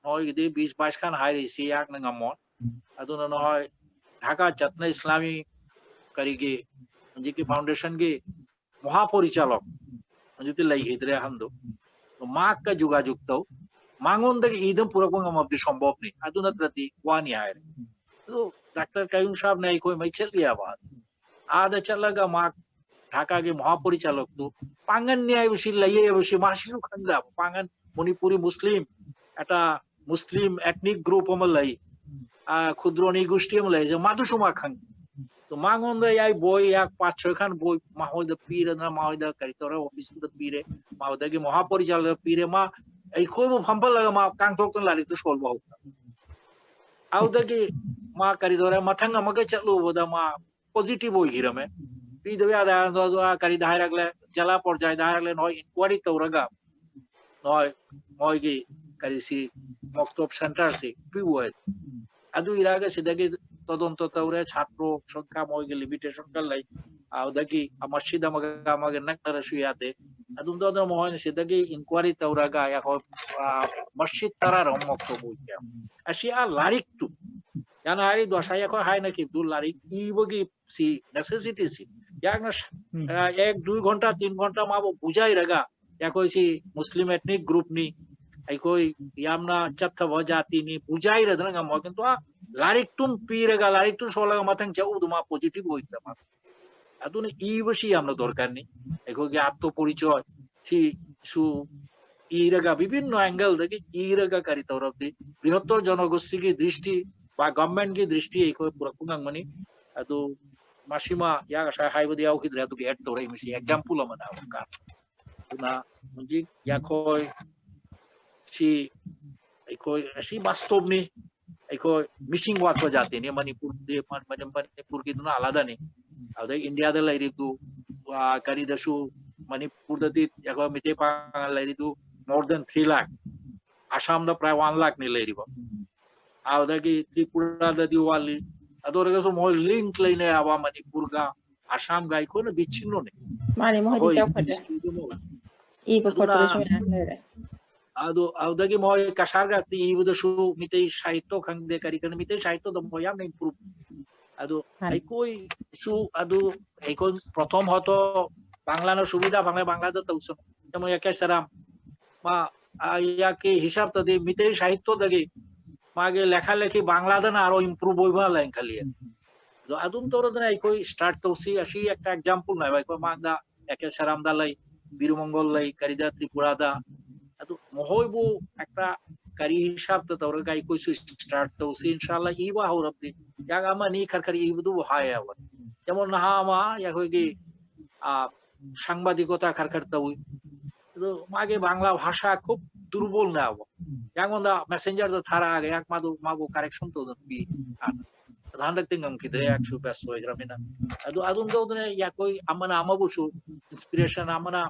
ꯅꯣꯏꯒꯤꯗꯤ ꯕꯤꯁ ꯕꯥꯏꯁ ꯈꯥꯟ ꯍꯥꯏꯔꯤꯁꯤ ꯌꯥꯛꯅ ꯉꯝꯃꯣꯏ꯫ ꯑꯗꯨꯅ ꯅꯣꯏ ꯙꯥꯀꯥ ꯆꯠꯅ ꯏꯁꯂꯥꯃꯤ ꯀꯔꯤꯒꯤ ꯍꯧꯖꯤꯛꯀꯤ foundationꯒꯤ ꯃꯍꯥꯄꯣꯔꯤꯆꯥꯂꯣꯛ ꯍꯧꯖꯤꯛꯇꯤ ꯂꯩꯈꯤꯗ꯭ꯔꯦ ꯑꯍꯟꯗꯨ꯫ ꯃꯥꯒ ꯖꯨꯒꯥꯖꯨꯒ ꯇꯧ꯫ ꯃꯉꯣꯟꯗꯒꯤ ꯏꯗꯨꯝ ꯄꯨꯔꯛꯄ ꯉꯝꯃꯕꯗꯤ ꯁꯝꯚꯕꯅꯤ꯫ ꯑꯗꯨ ꯅꯠꯇ꯭ꯔꯗꯤ ꯋꯥꯅꯤ ꯍꯥꯏꯔꯦ꯫ ꯑꯗꯨ ꯗꯥꯛꯇꯔ ꯀꯌꯨꯝ ꯁꯥꯕꯅ ꯑꯩꯈꯣꯏ ꯃꯩ ꯆꯠꯂꯤꯑꯕ꯫ ꯑꯥꯗ ꯆꯠꯂꯒ ꯃꯥ ꯙꯥꯀꯥꯒꯤ ꯃꯍꯥꯄꯣꯔꯤꯆꯥꯂꯣꯛꯇꯨ ꯄꯥꯡꯒꯟꯅꯤ ꯍꯥꯏꯕꯁꯤ ꯂꯩꯌꯦ ꯍꯥꯏꯕꯁꯤ ꯃꯥꯁꯤꯁꯨ ꯈꯪꯗꯕ꯫ ꯄꯥꯡꯒꯟ ꯃꯅꯤꯄꯨꯔꯤ ꯃꯨꯁꯂꯤꯝ, ꯑꯦꯇꯥ ꯃꯨꯁꯂꯤꯝ ethnic group ꯑꯃ ꯂꯩ, ꯑꯥ, ꯈꯨꯗ꯭ꯔꯣ ꯅꯤꯒꯨꯁꯇꯤ ꯑꯃ ꯂꯩ, ꯃꯥꯗꯨꯁꯨ ꯃꯥ ꯈꯪꯉꯤ꯫ ꯑꯗꯨ ꯃꯉꯣꯟꯗ ꯌꯥꯏ ꯕꯣꯏ ꯌꯥꯛ ꯄꯥꯁ ꯁꯣꯏꯈꯥꯟ ꯕꯣꯏ ꯃꯥꯉꯣꯟꯗ ꯄꯤꯔꯗꯅ ꯃꯥꯉꯣꯟꯗ ꯀꯔꯤ ꯇꯧꯔꯦ, officeꯇꯨꯗ ꯄꯤꯔꯦ, ꯃꯥꯉꯣꯟꯗꯒꯤ ꯃꯍꯥꯄꯣꯔꯤꯆꯥꯂꯣꯛꯇ ꯄꯤꯔꯦ, ꯃꯥ ꯑꯩꯈꯣꯏꯕꯨ ꯐꯝꯕꯜꯂꯒ ꯃꯥ ꯀꯥꯡꯊꯣꯛꯇꯅ ꯂꯥꯏꯔꯤꯛꯇꯨ ꯁꯣꯜꯕ ꯍꯧꯈ꯭ꯔꯦ꯫ ꯑꯗꯨꯗꯒꯤ ꯃꯥ ꯀꯔꯤ ꯇꯧꯔꯦ, ꯃꯊꯪ ꯑꯃꯒ ꯆꯠꯂꯨꯕꯗ ꯃꯥ positive ꯑꯣꯏꯈꯤꯔꯝꯃꯦ꯫ ꯄꯤꯗꯕ ꯌꯥꯗꯦ ꯍꯥꯏꯔꯗꯣ, ꯑꯗꯣ ꯑꯥ ꯀꯔꯤꯗ ꯍꯥꯏꯔꯛꯂꯦ, ꯖꯤꯂꯥ ꯄꯣꯔꯖꯥꯏꯗ ꯍꯥꯏꯔꯛꯂꯦ, ꯅꯣꯏ inquiry ꯇꯧꯔꯒ ꯅꯣꯏ ꯃꯣꯏꯒꯤ ꯀꯔꯤꯁꯤ ꯃꯣꯛꯇꯣꯞ centreꯁꯤ ꯄꯤꯌꯨ ꯍꯥꯏ꯫ ꯑꯗꯨ ꯏꯔꯒ ꯁꯤꯗꯒꯤ ꯇꯣꯗꯣꯟꯇꯣ ꯇꯧꯔꯦ, ꯁꯥꯇ꯭ꯔꯣ ꯁꯪꯈꯥ ꯃꯣꯏꯒꯤ limitation ꯈꯔ ꯂꯩ꯫ ꯑꯗꯨꯗꯒꯤ ꯃꯁꯖꯤꯗ ꯑꯃꯒ ꯑꯃꯒ ꯅꯛꯅꯔꯁꯨ ꯌꯥꯗꯦ꯫ ꯑꯗꯨꯝ ꯇꯧꯗꯅ ꯃꯣꯏꯅ ꯁꯤꯗꯒꯤ inquiry ꯇꯧꯔꯒ ꯑꯩꯈꯣꯏ, ꯑꯥ, ꯃꯁꯖꯤꯗ ꯇꯔꯥꯔꯣꯝ ꯃꯣꯛꯇꯣꯞ ꯑꯣꯏꯈ꯭ꯔꯦ꯫ ꯑꯁꯤ ꯑꯥ ꯂꯥꯏꯔꯤꯛꯇꯨ ꯌꯥꯝꯅ ꯍꯥꯏꯔꯤꯗꯣ ꯉꯁꯥꯏ ꯑꯩꯈꯣꯏ ꯍꯥꯏꯅꯈꯤꯕꯗꯨ ꯂꯥꯏꯔꯤꯛ ꯏꯕꯒꯤ ꯁꯤ necessityꯁꯤ ꯌꯥꯝꯅ, ꯎꯝ꯫ ꯑ, ꯑꯦꯛ ꯗꯨꯏ ꯘꯟꯇꯥ, ꯇꯤꯟ ꯘꯟꯇꯥ ꯃꯥꯕꯨ ꯕꯨꯖꯥꯏꯔꯒ ꯑꯩꯈꯣꯏꯁꯤ ꯃꯨꯁꯂꯤꯝ ethnic groupꯅꯤ, ꯑꯩꯈꯣꯏ ꯌꯥꯝꯅ ꯆꯠꯊꯕ ꯖꯥꯇꯤꯅꯤ, ꯕꯨꯖꯥꯏꯔꯗꯅ ꯉꯝꯃꯣꯏ꯫ ꯀꯤꯟꯇꯨ ꯑꯥ ꯂꯥꯏꯔꯤꯛꯇꯨꯝ ꯄꯤꯔꯒ, ꯂꯥꯏꯔꯤꯛꯇꯨ ꯁꯣꯜꯂꯒ ꯃꯊꯪ ꯆꯠꯎꯗꯨ ꯃꯥ positive ꯑꯣꯏꯗꯕ꯫ ꯑꯗꯨꯅ ꯏꯕꯁꯤ ꯌꯥꯝꯅ ꯗꯔꯀꯥꯔꯅꯤ꯫ ꯑꯩꯈꯣꯏꯒꯤ ꯑꯥꯠꯃ ꯄꯔꯤꯆꯣꯏ ꯁꯤꯁꯨ ꯏꯔꯒ, ꯕꯤꯚꯤꯟꯅ angle ꯗꯒꯤ ꯏꯔꯒ ꯀꯔꯤ ꯇꯧꯔꯕꯗꯤ ꯕ꯭ꯔꯤꯍꯠꯇꯣꯔ ꯖꯅꯒꯣꯁꯇꯤꯒꯤ ꯗ꯭ꯔꯤꯁꯇꯤ ꯕꯥ government ꯀꯤ ꯗ꯭ꯔꯤꯁꯇꯤ ꯑꯩꯈꯣꯏ ꯄꯨꯔꯛꯄ ꯉꯝꯒꯅꯤ꯫ ꯑꯗꯨ ꯃꯁꯤꯃ ꯌꯥ ꯉꯁꯥꯏ ꯍꯥꯏꯕꯗꯤ ꯌꯥꯎꯈꯤꯗ꯭ꯔꯦ, ꯑꯗꯨꯒꯤ add ꯇꯧꯔꯛꯏ꯫ ꯃꯁꯤ example ꯑꯃꯅꯦ ꯑꯃꯨꯛꯀ꯫ ꯑꯗꯨꯅ ꯍꯧꯖꯤꯛ ꯌꯥꯈꯣꯏ ꯁꯤ ꯑꯩꯈꯣꯏ ꯑꯁꯤ ꯋꯥꯁꯇꯕꯅꯤ꯫ ꯑꯩꯈꯣꯏ ꯃꯤꯁꯤꯡ ꯋꯥꯠꯄ ꯖꯥꯇꯤꯅꯤ꯫ ꯃꯅꯤꯄꯨꯔꯗꯤ, ꯃꯅꯤ-, ꯃꯅꯤꯄꯨꯔꯒꯤꯗꯨꯅ ꯑꯂꯥꯗꯅꯤ꯫ ꯑꯗꯩ ꯏꯟꯗꯤꯌꯥꯗ ꯂꯩꯔꯤꯕꯗꯨ, ꯑ, ꯀꯔꯤꯗꯁꯨ ꯃꯅꯤꯄꯨꯔꯗꯗꯤ ꯑꯩꯈꯣꯏ ꯃꯤꯇꯩ ꯄꯥꯉꯜ ꯂꯩꯔꯤꯗꯨ more than three lakh꯫ ꯑꯁꯥꯝꯗ ꯄ꯭ꯔꯥꯏ one lakh ꯅꯤ ꯂꯩꯔꯤꯕ꯫ ꯑꯗꯨꯗꯒꯤ ꯇ꯭ꯔꯤꯄꯨꯔꯥꯗꯗꯤ ꯋꯥꯠꯂꯤ꯫ ꯑꯗꯨ ꯑꯣꯏꯔꯒꯁꯨ ꯃꯈꯣꯏ link ꯂꯩꯅꯩ ꯍꯥꯏꯕ ꯃꯅꯤꯄꯨꯔꯒ ꯑꯁꯥꯝꯒ ꯑꯩꯈꯣꯏꯅ ꯕꯤꯆꯤꯟꯅꯣꯅꯦ꯫ ꯃꯥꯅꯦ, ꯃꯣꯏꯗꯤ ꯑꯩꯈꯣꯏ ꯆꯥꯎꯈꯠꯂꯦ꯫ ꯗꯤꯁꯇ꯭ꯔꯤꯛꯇꯨ ꯑꯃ ꯑꯣꯏ꯫ ꯏꯕ ꯑꯗꯨꯅ ꯈꯣꯠꯄꯗꯁꯨ ꯃꯌꯥꯝ ꯂꯩꯔꯦ꯫ ꯑꯗꯨ, ꯑꯗꯨꯗꯒꯤ ꯃꯣꯏ ꯀꯁꯥꯔꯒ ꯏꯕꯗꯁꯨ ꯃꯤꯇꯩ ꯁꯥꯍꯤꯠꯇꯣ ꯈꯪꯗꯦ, ꯀꯔꯤ ꯈꯪꯗꯦ, ꯃꯤꯇꯩ ꯁꯥꯍꯤꯠꯇꯣꯗ ꯃꯣꯏ ꯌꯥꯝꯅ improve꯫ ꯑꯗꯨ ꯃꯥꯅꯤ꯫ ꯑꯩꯈꯣꯏꯁꯨ ꯑꯗꯨ ꯑꯩꯈꯣꯏ ꯄ꯭ꯔꯊꯝ ꯍꯣꯠꯇꯣ ꯕꯪꯂꯥꯅ ꯁꯨꯕꯤꯗꯥ ꯐꯪꯂꯦ, ꯕꯪꯂꯥꯗ ꯇꯧꯁꯅꯨ꯫ ꯌꯥꯝ ꯌꯥꯀꯦ ꯁꯔꯥꯝ꯫ ꯃꯥ, ꯑ, ꯌꯥꯀꯤ ꯍꯤꯁꯥꯕꯇꯗꯤ ꯃꯤꯇꯩ ꯁꯥꯍꯤꯠꯇꯣꯗꯒꯤ ꯃꯥꯒꯤ ꯂꯦꯈꯥ ꯂꯦꯈꯤ ꯕꯪꯂꯥꯗꯅ ꯑꯔꯣ improve ꯑꯣꯏꯕ ꯂꯩꯅ ꯈꯜꯂꯤ꯫ ꯑꯗꯣ ꯑꯗꯨꯝ ꯇꯧꯔꯗꯅ ꯑꯩꯈꯣꯏ start ꯇꯧꯁꯤ꯫ ꯑꯁꯤ ꯑꯦꯛꯇ example ꯅꯦꯕ꯫ ꯑꯩꯈꯣꯏ ꯃꯥꯡꯗ ꯑꯦ ꯀꯦ ꯁꯔꯥꯝꯗ ꯂꯩ, ꯕꯤꯔꯨꯃꯪꯒꯣꯜ ꯂꯩ, ꯀꯔꯤꯗ ꯇ꯭ꯔꯤꯄꯨꯔꯥꯗ꯫ ꯑꯗꯨ ꯃꯈꯣꯏꯕꯨ ꯑꯦꯛꯇ ꯀꯔꯤ ꯍꯤꯁꯥꯕꯇ ꯇꯧꯔꯒ ꯑꯩꯈꯣꯏꯁꯨ start ꯇꯧꯁꯤ꯫ ꯏꯟꯁꯥꯜꯂꯥ ꯏꯕ ꯍꯧꯔꯕꯗꯤ ꯌꯥꯡ ꯑꯃ ꯑꯅꯤ ꯈꯔ ꯈꯔ ꯏꯕꯗꯨꯕꯨ ꯍꯥꯏꯌꯦꯕ꯫ ꯌꯦꯡꯉꯣ ꯅꯍꯥ ꯑꯃ ꯑꯩꯈꯣꯏꯒꯤ, ꯑ, ꯁꯪꯕꯥꯗꯤꯀꯣꯇꯥ ꯈꯔ ꯈꯔ ꯇꯧꯏ꯫ ꯑꯗꯨ ꯃꯥꯒꯤ ꯕꯪꯂꯥ ꯚꯥꯁꯥ ꯈꯨꯞ ꯗꯨꯔꯕꯣꯜꯅꯦꯕ꯫ ꯌꯥꯡꯉꯣꯟꯗ messenger ꯗ ꯊꯥꯔꯛꯑꯒ ꯌꯥꯛ ꯃꯥꯗꯨ, ꯃꯥꯕꯨ correction ꯇꯧꯗꯅ ꯄꯤ꯫ ꯑꯗꯣ ꯍꯟꯗꯛꯇꯤ ꯉꯝꯈꯤꯗ꯭ꯔꯦ, ꯌꯥꯛꯁꯨ ꯕꯦꯁ ꯑꯣꯏꯈ꯭ꯔꯕꯅꯤꯅ꯫ ꯑꯗꯨ ꯑꯗꯨꯝ ꯇꯧꯗꯅ ꯌꯥꯈꯣꯏ ꯑꯃꯅ ꯑꯃꯕꯨꯁꯨ inspiration, ꯑꯃꯅ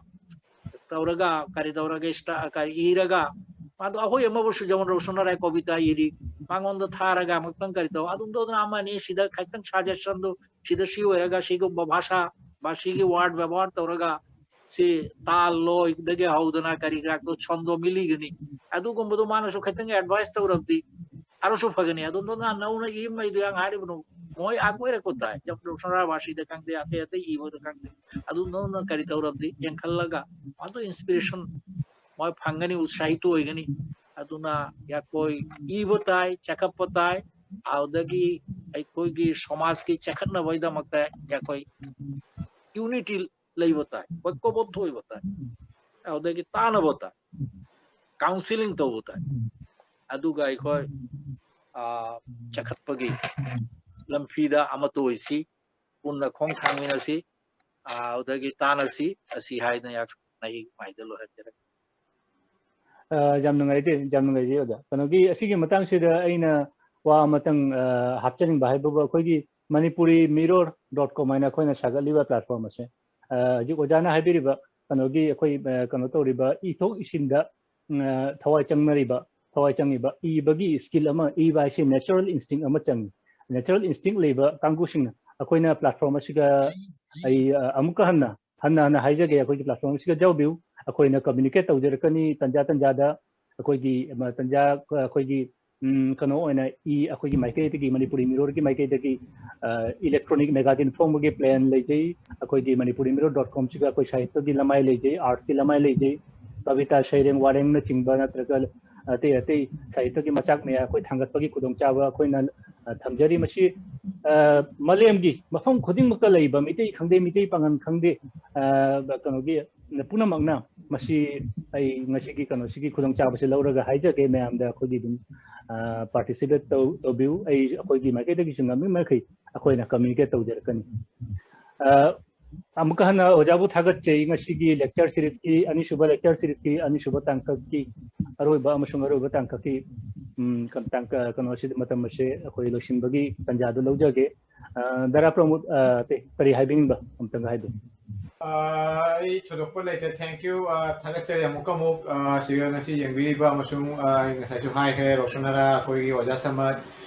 ꯇꯧꯔꯒ ꯀꯔꯤ ꯇꯧꯔꯒ ꯏꯁꯇꯥ-, ꯀꯔꯤ ꯏꯔꯒ ꯃꯥꯗꯣ ꯑꯩꯈꯣꯏ ꯑꯃꯕꯨꯁꯨ ꯖꯃꯟ ꯔꯣꯁꯟꯅ ꯔꯥꯏ ꯀꯣꯕꯤꯇꯥ ꯏꯔꯤ, ꯃꯉꯣꯟꯗ ꯊꯥꯔꯒ ꯑꯃꯨꯛꯇꯪ ꯀꯔꯤ ꯇꯧ, ꯑꯗꯨꯝ ꯇꯧꯗꯅ ꯑꯃꯅꯤ ꯁꯤꯗ ꯈꯤꯇꯪ suggestion ꯗꯨ ꯁꯤꯗ ꯁꯤ ꯑꯣꯏꯔꯒ ꯁꯤꯒꯨꯝꯕ ꯚꯥꯁꯥ ꯕꯥ ꯁꯤꯒꯤ word ꯕꯦꯕꯣꯍꯥꯔ ꯇꯧꯔꯒ ꯁꯤ ꯇꯥꯜ ꯂꯣꯏꯗꯒꯤ ꯍꯧꯗꯅ ꯀꯔꯤ ꯀꯔꯥꯛꯇꯣ ꯁꯣꯟꯗꯣ ꯃꯤꯂꯤꯒꯅꯤ꯫ ꯑꯗꯨꯒꯨꯝꯕꯗꯣ ꯃꯥꯅꯁꯨ ꯈꯤꯇꯪ advice ꯇꯧꯔꯕꯗꯤ ꯑꯔꯁꯨ ꯐꯒꯅꯤ꯫ ꯑꯗꯨꯝ ꯅꯧꯅ ꯏꯃꯩꯗꯨ ꯌꯥꯝ ꯍꯥꯏꯔꯤꯕꯅꯣ, ꯃꯣꯏ ꯑꯀꯣꯏꯔ ꯀꯣꯟꯗꯥꯏ ꯁꯅꯥꯕꯥꯁꯤꯗ ꯈꯪꯗꯦ, ꯑꯇꯩ ꯑꯇꯩ ꯏꯕꯗ ꯈꯪꯗꯦ꯫ ꯑꯗꯨ ꯅꯧꯅ ꯀꯔꯤ ꯇꯧꯔꯕꯗꯤ ꯌꯦꯡꯈꯠꯂꯒ ꯃꯥꯗꯣ inspiration ꯃꯣꯏ ꯐꯪꯒꯅꯤ, ꯎꯠꯁꯥꯍꯤꯇ ꯑꯣꯏꯒꯅꯤ꯫ ꯑꯗꯨꯅ ꯌꯥꯀꯣꯏ ꯏꯕ ꯇꯥꯏ, ꯆꯈꯠꯄ ꯇꯥꯏ, ꯑꯗꯨꯗꯒꯤ ꯑꯩꯈꯣꯏꯒꯤ ꯁꯃꯥꯖꯀꯤ ꯆꯈꯠꯅꯕꯒꯤꯗꯃꯛꯇ ꯑꯩꯈꯣꯏ ꯌꯨꯅꯤꯇꯤ ꯂꯩꯕ ꯇꯥꯏ, ꯑꯩꯈꯣꯏ ꯀꯣꯕꯣꯞ ꯊꯣꯛꯏꯕ ꯇꯥꯏ, ꯑꯗꯨꯗꯒꯤ ꯇꯥꯅꯕ ꯇꯥꯏ, ꯀꯥꯎꯟꯁꯤꯂꯤꯡ ꯇꯧꯕ ꯇꯥꯏ꯫ ꯑꯗꯨꯒ ꯑꯩꯈꯣꯏ ꯆꯈꯠꯄꯒꯤ ꯂꯝꯐꯤꯗ ꯑꯃꯠꯇ ꯑꯣꯏꯁꯤ, ꯄꯨꯟꯅ ꯈꯣꯡ ꯊꯥꯡꯃꯤꯟꯅꯁꯤ, ꯑꯗꯨꯗꯒꯤ ꯇꯥꯟꯅꯁꯤ꯫ ꯑꯁꯤ ꯍꯥꯏꯗꯅ ꯑꯩ ꯃꯥꯏꯗ ꯂꯣꯏꯍꯟꯖꯔꯒꯦ꯫ ꯌꯥꯝ ꯅꯨꯡꯉꯥꯏꯖꯩ, ꯌꯥꯝ ꯅꯨꯡꯉꯥꯏꯖꯩ ꯑꯣꯖꯥ꯫ ꯀꯩꯅꯣꯒꯤ ꯑꯁꯤꯒꯤ ꯃꯇꯥꯡꯁꯤꯗ ꯑꯩꯅ ꯋꯥ ꯑꯃꯇꯪ ꯍꯥꯞꯆꯅꯤꯡꯕ ꯍꯥꯏꯕꯕꯨ, ꯑꯩꯈꯣꯏꯒꯤ ꯃꯅꯤꯄꯨꯔꯤ ꯃꯤꯔꯣꯔ ꯗꯣꯠ ꯀꯣꯝ ꯍꯥꯏꯅ ꯑꯩꯈꯣꯏꯅ ꯁꯥꯒꯠꯂꯤꯕ ꯄ꯭ꯂꯦꯠꯐꯣꯝ ꯑꯁꯦ, ꯍꯧꯖꯤꯛ ꯑꯣꯖꯥꯅ ꯍꯥꯏꯕꯤꯔꯤꯕ ꯀꯩꯅꯣꯒꯤ ꯑꯩꯈꯣꯏ ꯀꯩꯅꯣ ꯇꯧꯔꯤꯕ ꯏꯊꯣꯛ ꯏꯁꯤꯟꯗ ꯊꯋꯥꯏ ꯆꯪꯅꯔꯤꯕ, ꯊꯋꯥꯏ ꯆꯪꯉꯤꯕ, ꯏꯕꯒꯤ ꯁ꯭ꯀꯤꯜ ꯑꯃ, ꯏꯕ ꯍꯥꯏꯁꯤ ꯅꯦꯆꯔꯦꯜ ꯏꯟꯁꯇꯤꯡ ꯑꯃ ꯆꯪꯉꯤ꯫ ꯅꯦꯆꯔꯦꯜ ꯏꯟꯁꯇꯤꯡ ꯂꯩꯕ ꯀꯥꯡꯕꯨꯁꯤꯡꯅ ꯑꯩꯈꯣꯏꯅ ꯄ꯭ꯂꯦꯠꯐꯣꯝ ꯑꯁꯤꯒ ꯑꯩ ꯑꯃꯨꯛꯀ ꯍꯟꯅ ꯍꯟꯅ ꯍꯟꯅ ꯍꯥꯏꯖꯒꯦ, ꯑꯩꯈꯣꯏꯒꯤ ꯄ꯭ꯂꯦꯠꯐꯣꯝ ꯑꯁꯤꯒ ꯌꯥꯎꯕꯤꯌꯨ꯫ ꯑꯩꯈꯣꯏꯅ ꯀꯝꯃ꯭ꯌꯨꯅꯤꯀꯦꯠ ꯇꯧꯖꯔꯛꯀꯅꯤ ꯇꯟꯖꯥ ꯇꯟꯖꯥꯗ꯫ ꯑꯩꯈꯣꯏꯒꯤ ꯇꯟꯖꯥ ꯑꯩꯈꯣꯏꯒꯤ ꯀꯩꯅꯣ ꯑꯣꯏꯅ ꯏ ꯑꯩꯈꯣꯏꯒꯤ ꯃꯥꯏꯀꯩꯗꯒꯤ, ꯃꯅꯤꯄꯨꯔꯤ ꯃꯤꯔꯣꯔꯒꯤ ꯃꯥꯏꯀꯩꯗꯒꯤ ꯏꯂꯦꯛꯇ꯭ꯔꯣꯅꯤꯛ ꯃꯦꯒꯥꯖꯤꯟ ꯐꯣꯡꯕꯒꯤ ꯄ꯭ꯂꯥꯟ ꯂꯩꯖꯩ꯫ ꯑꯩꯈꯣꯏꯒꯤ ꯃꯅꯤꯄꯨꯔꯤ ꯃꯤꯔꯣꯔ ꯗꯣꯠ ꯀꯣꯝꯁꯤꯒ ꯑꯩꯈꯣꯏ ꯁꯥꯍꯤꯇ꯭ꯌꯒꯤ ꯂꯃꯥꯏ ꯂꯩꯖꯩ, ꯑꯥꯔꯠꯁꯀꯤ ꯂꯃꯥꯏ ꯂꯩꯖꯩ, ꯀꯕꯤꯇꯥ, ꯁꯩꯔꯦꯡ ꯋꯥꯔꯦꯡꯅꯆꯤꯡꯕ ꯅꯠꯇ꯭ꯔꯒ ꯑꯇꯩ ꯑꯇꯩ ꯁꯥꯍꯤꯇ꯭ꯌꯒꯤ ꯃꯆꯥꯛ ꯃꯌꯥꯝ ꯑꯩꯈꯣꯏ ꯊꯥꯡꯒꯠꯄꯒꯤ ꯈꯨꯗꯣꯡꯆꯥꯕ ꯑꯩꯈꯣꯏꯅ ꯊꯝꯖꯔꯤ꯫ ꯃꯁꯤ ꯃꯥꯂꯦꯝꯒꯤ ꯃꯐꯝ ꯈꯨꯗꯤꯡꯃꯛꯇ ꯂꯩꯕ ꯃꯤꯇꯩ ꯈꯪꯗꯦ, ꯃꯤꯇꯩ ꯄꯥꯉꯜ ꯈꯪꯗꯦ, ꯀꯩꯅꯣꯒꯤ ꯄꯨꯝꯅꯃꯛꯅ ꯃꯁꯤ ꯑꯩ ꯉꯁꯤꯒꯤ ꯀꯩꯅꯣꯁꯤꯒꯤ ꯈꯨꯗꯣꯡꯆꯥꯕꯁꯤ ꯂꯧꯔꯒ ꯍꯥꯏꯖꯒꯦ ꯃꯌꯥꯝꯗ, ꯑꯩꯈꯣꯏꯒꯤ ꯑꯗꯨꯝ ꯄꯥꯔꯇꯤꯁꯤꯄꯦꯠ ꯇꯧꯕꯤꯌꯨ꯫ ꯑꯩ ꯑꯩꯈꯣꯏꯒꯤ ꯃꯥꯏꯀꯩꯗꯒꯤꯁꯨ ꯉꯝꯃꯤ ꯃꯈꯩ ꯑꯩꯈꯣꯏꯅ ꯀꯝꯃ꯭ꯌꯨꯅꯤꯀꯦꯠ ꯇꯧꯖꯔꯛꯀꯅꯤ꯫ ꯑꯃꯨꯛꯀ ꯍꯟꯅ ꯑꯣꯖꯥꯕꯨ ꯊꯥꯒꯠꯆꯩ꯫ ꯉꯁꯤꯒꯤ lecture series ꯀꯤ ꯑꯅꯤꯁꯨꯕ, lecture series ꯀꯤ ꯑꯅꯤꯁꯨꯕ ꯇꯥꯡꯀꯛꯀꯤ ꯑꯔꯣꯏꯕ ꯑꯃꯁꯨꯡ ꯑꯔꯣꯏꯕ ꯇꯥꯡꯀꯛꯀꯤ ꯎꯝ, ꯀ- ꯇꯥꯡ- ꯀ- ꯀꯩꯅꯣꯁꯤꯗ ꯃꯇꯝ ꯑꯁꯦ ꯑꯩꯈꯣꯏ ꯂꯣꯏꯁꯤꯟꯕꯒꯤ ꯇꯥꯟꯖꯥꯗꯨ ꯂꯧꯖꯒꯦ꯫ ꯑ, ꯗꯥꯔꯥ ꯄ꯭ꯔꯃꯣꯗ, ꯑ, ꯑꯇꯩ ꯀꯔꯤ ꯍꯥꯏꯕꯤꯅꯤꯡꯕ ꯑꯝꯇꯪꯒ ꯍꯥꯏꯕꯤꯌꯨ꯫ ꯑ, ꯑꯩ ꯊꯣꯏꯗꯣꯛꯄ ꯂꯩꯇꯦ꯫ Thank you꯫ ꯑ, ꯊꯥꯒꯠꯆꯔꯤ ꯑꯃꯨꯛꯀ ꯑꯃꯨꯛ, ꯑ, ꯁꯤꯒ ꯉꯁꯤ ꯌꯦꯡꯕꯤꯔꯤꯕ ꯑꯃꯁꯨꯡ, ꯑ, ꯑꯩ ꯉꯁꯥꯏꯁꯨ ꯍꯥꯏꯈ꯭ꯔꯦ, ꯔꯣꯁꯟꯅꯔꯥ, ꯑꯩꯈꯣꯏꯒꯤ ꯑꯣꯖꯥ ꯁꯃꯠ,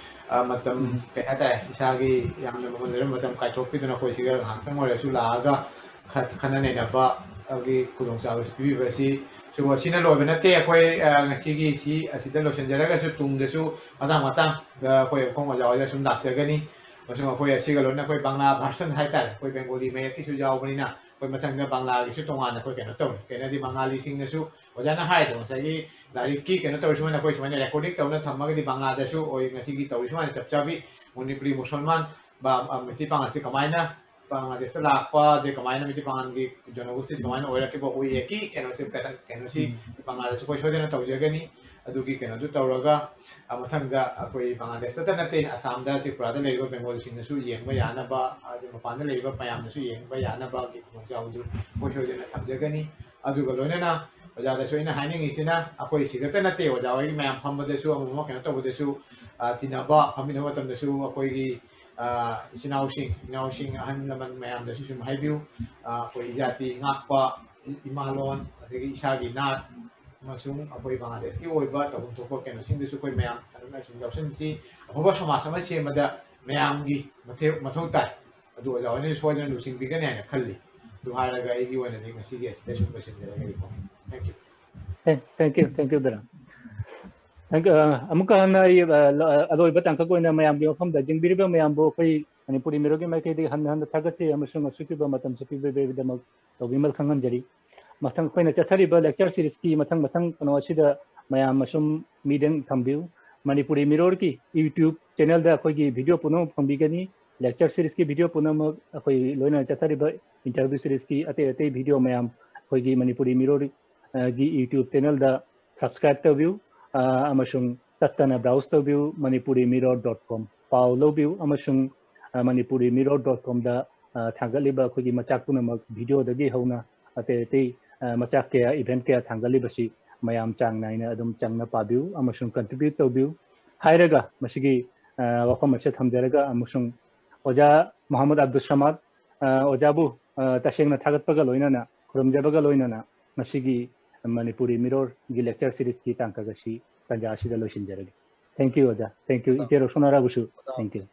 ꯑ, ꯃꯇꯝ ꯀꯩ ꯍꯥꯏꯇꯥꯔꯦ, ꯏꯁꯥꯒꯤ ꯌꯥꯝꯅ ꯃꯃꯜ ꯂꯩꯔꯕ ꯃꯇꯝ ꯀꯥꯏꯊꯣꯛꯄꯤꯗꯨꯅ ꯑꯩꯈꯣꯏ ꯁꯤꯒ ꯉꯥꯏꯍꯥꯛꯇꯪ ꯑꯣꯏꯔꯁꯨ ꯂꯥꯛꯑꯒ ꯈ- ꯈꯟꯅ ꯅꯩꯅꯕꯒꯤ ꯈꯨꯗꯣꯡꯆꯥꯕꯁꯤ ꯄꯤꯕꯤꯕ ꯑꯁꯤ ꯁꯤꯕꯨ ꯑꯁꯤꯅ ꯂꯣꯏꯕ ꯅꯠꯇꯦ꯫ ꯑꯩꯈꯣꯏ, ꯑ, ꯉꯁꯤꯒꯤ ꯁꯤ ꯑꯁꯤꯗ ꯂꯣꯏꯁꯤꯟꯖꯔꯒꯁꯨ ꯇꯨꯡꯗꯁꯨ ꯃꯇꯥꯡ ꯃꯇꯥꯡꯗ ꯑꯩꯈꯣꯏ ꯑꯩꯈꯣꯏ ꯑꯣꯖꯥ ꯍꯣꯏꯗ ꯁꯨꯝ ꯂꯥꯛꯆꯒꯅꯤ꯫ ꯑꯃꯁꯨꯡ ꯑꯩꯈꯣꯏ ꯑꯁꯤꯒ ꯂꯣꯏꯅꯅ ꯑꯩꯈꯣꯏ ꯕꯪꯂꯥ version ꯍꯥꯏꯇꯥꯔꯦ, ꯑꯩꯈꯣꯏ ꯕꯦꯡꯒꯣꯂꯤ ꯃꯌꯦꯛꯀꯤꯁꯨ ꯌꯥꯎꯕꯅꯤꯅ ꯑꯩꯈꯣꯏ ꯃꯊꯪꯗ ꯕꯪꯂꯥꯒꯤꯁꯨ ꯇꯣꯉꯥꯟꯅ ꯑꯩꯈꯣꯏ ꯀꯩꯅꯣ ꯇꯧꯅꯤ꯫ ꯀꯩꯅꯣꯗꯤ ꯕꯪꯒꯥꯂꯤꯁꯤꯡꯅꯁꯨ ꯑꯣꯖꯥꯅ ꯍꯥꯏꯗꯣ ꯉꯁꯥꯏꯒꯤ ꯂꯥꯏꯔꯤꯛꯀꯤ ꯀꯩꯅꯣ ꯇꯧꯔꯤ ꯁꯨꯃꯥꯏꯅ ꯑꯩꯈꯣꯏ ꯁꯨꯃꯥꯏꯅ ꯔꯦꯀꯣꯔꯗꯤꯡ ꯇꯧꯅ ꯊꯝꯃꯒꯗꯤ ꯕꯪꯒ꯭ꯂꯥꯗꯁꯨ ꯑꯣꯏ ꯉꯁꯤꯒꯤ ꯇꯧꯔꯤ ꯁꯨꯃꯥꯏꯅ ꯆꯞ ꯆꯥꯕꯤ ꯃꯅꯤꯄꯨꯔꯤ ꯃꯨꯁꯜꯃꯥꯟ ꯕ- ꯑ, ꯃꯩꯇꯩ ꯄꯥꯉꯜꯁꯦ ꯀꯃꯥꯏꯅ ꯕꯪꯒ꯭ꯂꯥꯗꯦꯁꯇ ꯂꯥꯛꯄ ꯑꯗꯩ ꯀꯃꯥꯏꯅ ꯃꯩꯇꯩ ꯄꯥꯉꯜꯒꯤ ꯖꯅꯒꯣꯁꯇꯤ ꯀꯃꯥꯏꯅ ꯑꯣꯏꯔꯛꯈꯤꯕ ꯎꯏꯌꯦꯀꯤ ꯀꯩꯅꯣꯁꯦ ꯄꯦꯇꯔꯟ ꯀꯩꯅꯣꯁꯤ ꯕꯪꯒ꯭ꯂꯥꯗꯦꯁ ꯑꯩꯈꯣꯏ ꯁꯣꯏꯗꯅ ꯇꯧꯖꯒꯅꯤ꯫ ꯑꯗꯨꯒꯤ ꯀꯩꯅꯣꯗꯨ ꯇꯧꯔꯒ ꯑ, ꯃꯊꯪꯗ ꯑꯩꯈꯣꯏ ꯕꯪꯒ꯭ꯂꯥꯗꯦꯁꯇ ꯅꯠꯇꯦ, ꯑꯁꯥꯝꯗ ꯇ꯭ꯔꯤꯄꯨꯔꯥꯗ ꯂꯩꯔꯤꯕ ꯕꯦꯡꯒꯣꯂꯤꯁꯤꯡꯅꯁꯨ ꯌꯦꯡꯕ ꯌꯥꯅꯕ ꯑꯗꯩ ꯃꯄꯥꯟꯗ ꯂꯩꯔꯤꯕ ꯃꯌꯥꯝꯅꯁꯨ ꯌꯦꯡꯕ ꯌꯥꯅꯕꯒꯤ ꯈꯨꯗꯣꯡꯆꯥꯕꯗꯨ ꯑꯩꯈꯣꯏ ꯁꯣꯏꯗꯅ ꯊꯝꯖꯒꯅꯤ꯫ ꯑꯗꯨꯒ ꯂꯣꯏꯅꯅ ꯑꯣꯖꯥꯗꯁꯨ ꯑꯩꯅ ꯍꯥꯏꯅꯤꯡꯉꯤꯁꯤꯅ ꯑꯩꯈꯣꯏ ꯁꯤꯈꯛꯇ ꯅꯠꯇꯦ, ꯑꯣꯖꯥ ꯍꯣꯏꯒꯤ ꯃꯌꯥꯝ ꯐꯝꯕꯗꯁꯨ ꯑꯃ ꯑꯃ ꯀꯩꯅꯣ ꯇꯧꯕꯗꯁꯨ ꯑ, ꯇꯤꯟꯅꯕ ꯐꯝꯃꯤꯟꯅꯕ ꯃꯇꯝꯗꯁꯨ ꯑꯩꯈꯣꯏꯒꯤ ꯑ, ꯏꯆꯤꯟ ꯏꯅꯥꯎꯁꯤꯡ ꯏꯅꯥꯎꯁꯤꯡ ꯑꯍꯜ ꯂꯃꯟ ꯃꯌꯥꯝꯗꯁꯨ ꯁꯨꯝ ꯍꯥꯏꯕꯤꯌꯨ꯫ ꯑ, ꯑꯩꯈꯣꯏ ꯏꯖꯥꯇꯤ ꯉꯥꯛꯄ, ꯏ- ꯏꯃꯥꯂꯣꯟ, ꯑꯗꯒꯤ ꯏꯁꯥꯒꯤ ꯅꯥꯠ ꯑꯃꯁꯨꯡ ꯑꯩꯈꯣꯏ ꯕꯪꯒ꯭ꯂꯥꯗꯦꯁꯀꯤ ꯑꯣꯏꯕ ꯇꯧꯐꯝ ꯊꯣꯛꯄ ꯀꯩꯅꯣꯁꯤꯡꯗꯨꯁꯨ ꯑꯩꯈꯣꯏ ꯃꯌꯥꯝ ꯐꯖꯅ ꯁꯨꯝ ꯂꯧꯁꯤꯟꯁꯤ꯫ ꯑꯐꯕ ꯁꯃꯥꯖ ꯑꯃ ꯁꯦꯝꯕꯗ ꯃꯌꯥꯝꯒꯤ ꯃꯊꯦ- ꯃꯊꯧ ꯇꯥꯏ꯫ ꯑꯗꯨ ꯑꯣꯖꯥ ꯍꯣꯏꯅꯁꯨ ꯁꯣꯏꯗꯅ ꯂꯨꯆꯤꯡꯕꯤꯒꯅꯤ ꯍꯥꯏꯅ ꯈꯜꯂꯤ꯫ ꯑꯗꯨ ꯍꯥꯏꯔꯒ ꯑꯩꯒꯤ ꯑꯣꯏꯅꯗꯤ ꯉꯁꯤꯒꯤ ꯑꯁꯤꯗ ꯁꯨꯝ ꯂꯣꯏꯁꯤꯟꯖꯔꯒꯦ꯫ Thank you꯫ Thank you, thank you, ꯗꯔꯥ꯫ Thank you. ꯑ, ꯑꯃꯨꯛꯀ ꯍꯟꯅ ꯑꯩ, ꯑ, ꯂ- ꯑ, ꯑꯂꯣꯏꯕ ꯇꯥꯡꯀꯛ ꯑꯣꯏꯅ ꯃꯌꯥꯝꯒꯤ ꯃꯐꯝꯗ ꯌꯦꯡꯕꯤꯔꯤꯕ ꯃꯌꯥꯝꯕꯨ ꯑꯩꯈꯣꯏ ꯃꯅꯤꯄꯨꯔꯤ ꯃꯤꯔꯣꯜꯒꯤ ꯃꯥꯏꯀꯩꯗꯒꯤ ꯍꯟꯅ ꯍꯟꯅ ꯊꯥꯒꯠꯆꯔꯤ ꯑꯃꯁꯨꯡ ꯑꯁꯨꯛ ꯄꯤꯕ ꯃꯇꯝꯁꯨ ꯄꯤꯕꯤꯕꯒꯤꯗꯃꯛ ꯇꯧꯕꯤꯃꯜ ꯈꯪꯍꯟꯖꯔꯤ꯫ ꯃꯊꯪ ꯑꯩꯈꯣꯏꯅ ꯆꯠꯊꯔꯤꯕ lecture seriesꯀꯤ ꯃꯊꯪ ꯃꯊꯪ ꯀꯩꯅꯣ ꯑꯁꯤꯗ ꯃꯌꯥꯝ ꯑꯁꯨꯝ ꯃꯤꯠꯌꯦꯡ ꯊꯝꯕꯤꯌꯨ꯫ ꯃꯅꯤꯄꯨꯔꯤ ꯃꯤꯔꯣꯜꯒꯤ YouTube channelꯗ ꯑꯩꯈꯣꯏꯒꯤ video ꯄꯨꯝꯅꯃꯛ ꯐꯪꯕꯤꯒꯅꯤ꯫ Lecture seriesꯀꯤ video ꯄꯨꯝꯅꯃꯛ ꯑꯩꯈꯣꯏ ꯂꯣꯏꯅꯅ ꯆꯠꯊꯔꯤꯕ interview seriesꯀꯤ ꯑꯇꯩ ꯑꯇꯩ video ꯃꯌꯥꯝ ꯑꯩꯈꯣꯏꯒꯤ ꯃꯅꯤꯄꯨꯔꯤ ꯃꯤꯔꯣꯜ ꯑ, ꯒꯤ YouTube channelꯗ subscribe ꯇꯧꯕꯤꯌꯨ, ꯑ, ꯑꯃꯁꯨꯡ ꯇꯠꯇꯅ browse ꯇꯧꯕꯤꯌꯨ, manipurimirror.com꯫ ꯄꯥꯎ ꯂꯧꯕꯤꯌꯨ ꯑꯃꯁꯨꯡ, ꯑ, manipurimirror.comꯗ, ꯑ, ꯊꯥꯡꯒꯠꯂꯤꯕ ꯑꯩꯈꯣꯏꯒꯤ ꯃꯆꯥꯛ ꯄꯨꯝꯅꯃꯛ videoꯗꯒꯤ ꯍꯧꯅ ꯑꯇꯩ ꯑꯇꯩ, ꯑ, ꯃꯆꯥꯛ ꯀꯌꯥ, event ꯀꯌꯥ ꯊꯥꯡꯒꯠꯂꯤꯕꯁꯤ ꯃꯌꯥꯝ ꯆꯥꯡ ꯅꯥꯏꯅ ꯑꯗꯨꯝ ꯆꯪꯅ ꯄꯥꯕꯤꯌꯨ ꯑꯃꯁꯨꯡ contribute ꯇꯧꯕꯤꯌꯨ ꯍꯥꯏꯔꯒ ꯃꯁꯤꯒꯤ, ꯑ, ꯋꯥꯐꯝ ꯑꯁꯤꯗ ꯊꯝꯖꯔꯒ ꯑꯃꯁꯨꯡ ꯑꯣꯖꯥ ꯃꯣꯍꯝꯃꯗ ꯑꯕꯗꯨꯜ ꯁꯃꯥꯗ, ꯑ, ꯑꯣꯖꯥꯕꯨ, ꯑ, ꯇꯁꯦꯡꯅ ꯊꯥꯒꯠꯄꯒ ꯂꯣꯏꯅꯅ, ꯈꯨꯔꯨꯝꯖꯕꯒ ꯂꯣꯏꯅꯅ ꯉꯁꯤꯒꯤ ꯃꯅꯤꯄꯨꯔꯤ ꯃꯤꯔꯣꯜꯒꯤ lecture seriesꯀꯤ ꯇꯥꯡꯀꯛ ꯑꯁꯤ ꯇꯥꯟꯖꯥ ꯑꯁꯤꯗ ꯂꯣꯏꯁꯤꯟꯖꯔꯒꯦ꯫ Thank you, ꯑꯣꯖꯥ꯫ Thank you, ꯏꯆꯦ ꯔꯣꯁꯅꯥꯔꯥꯕꯨꯁꯨ꯫ Thank you꯫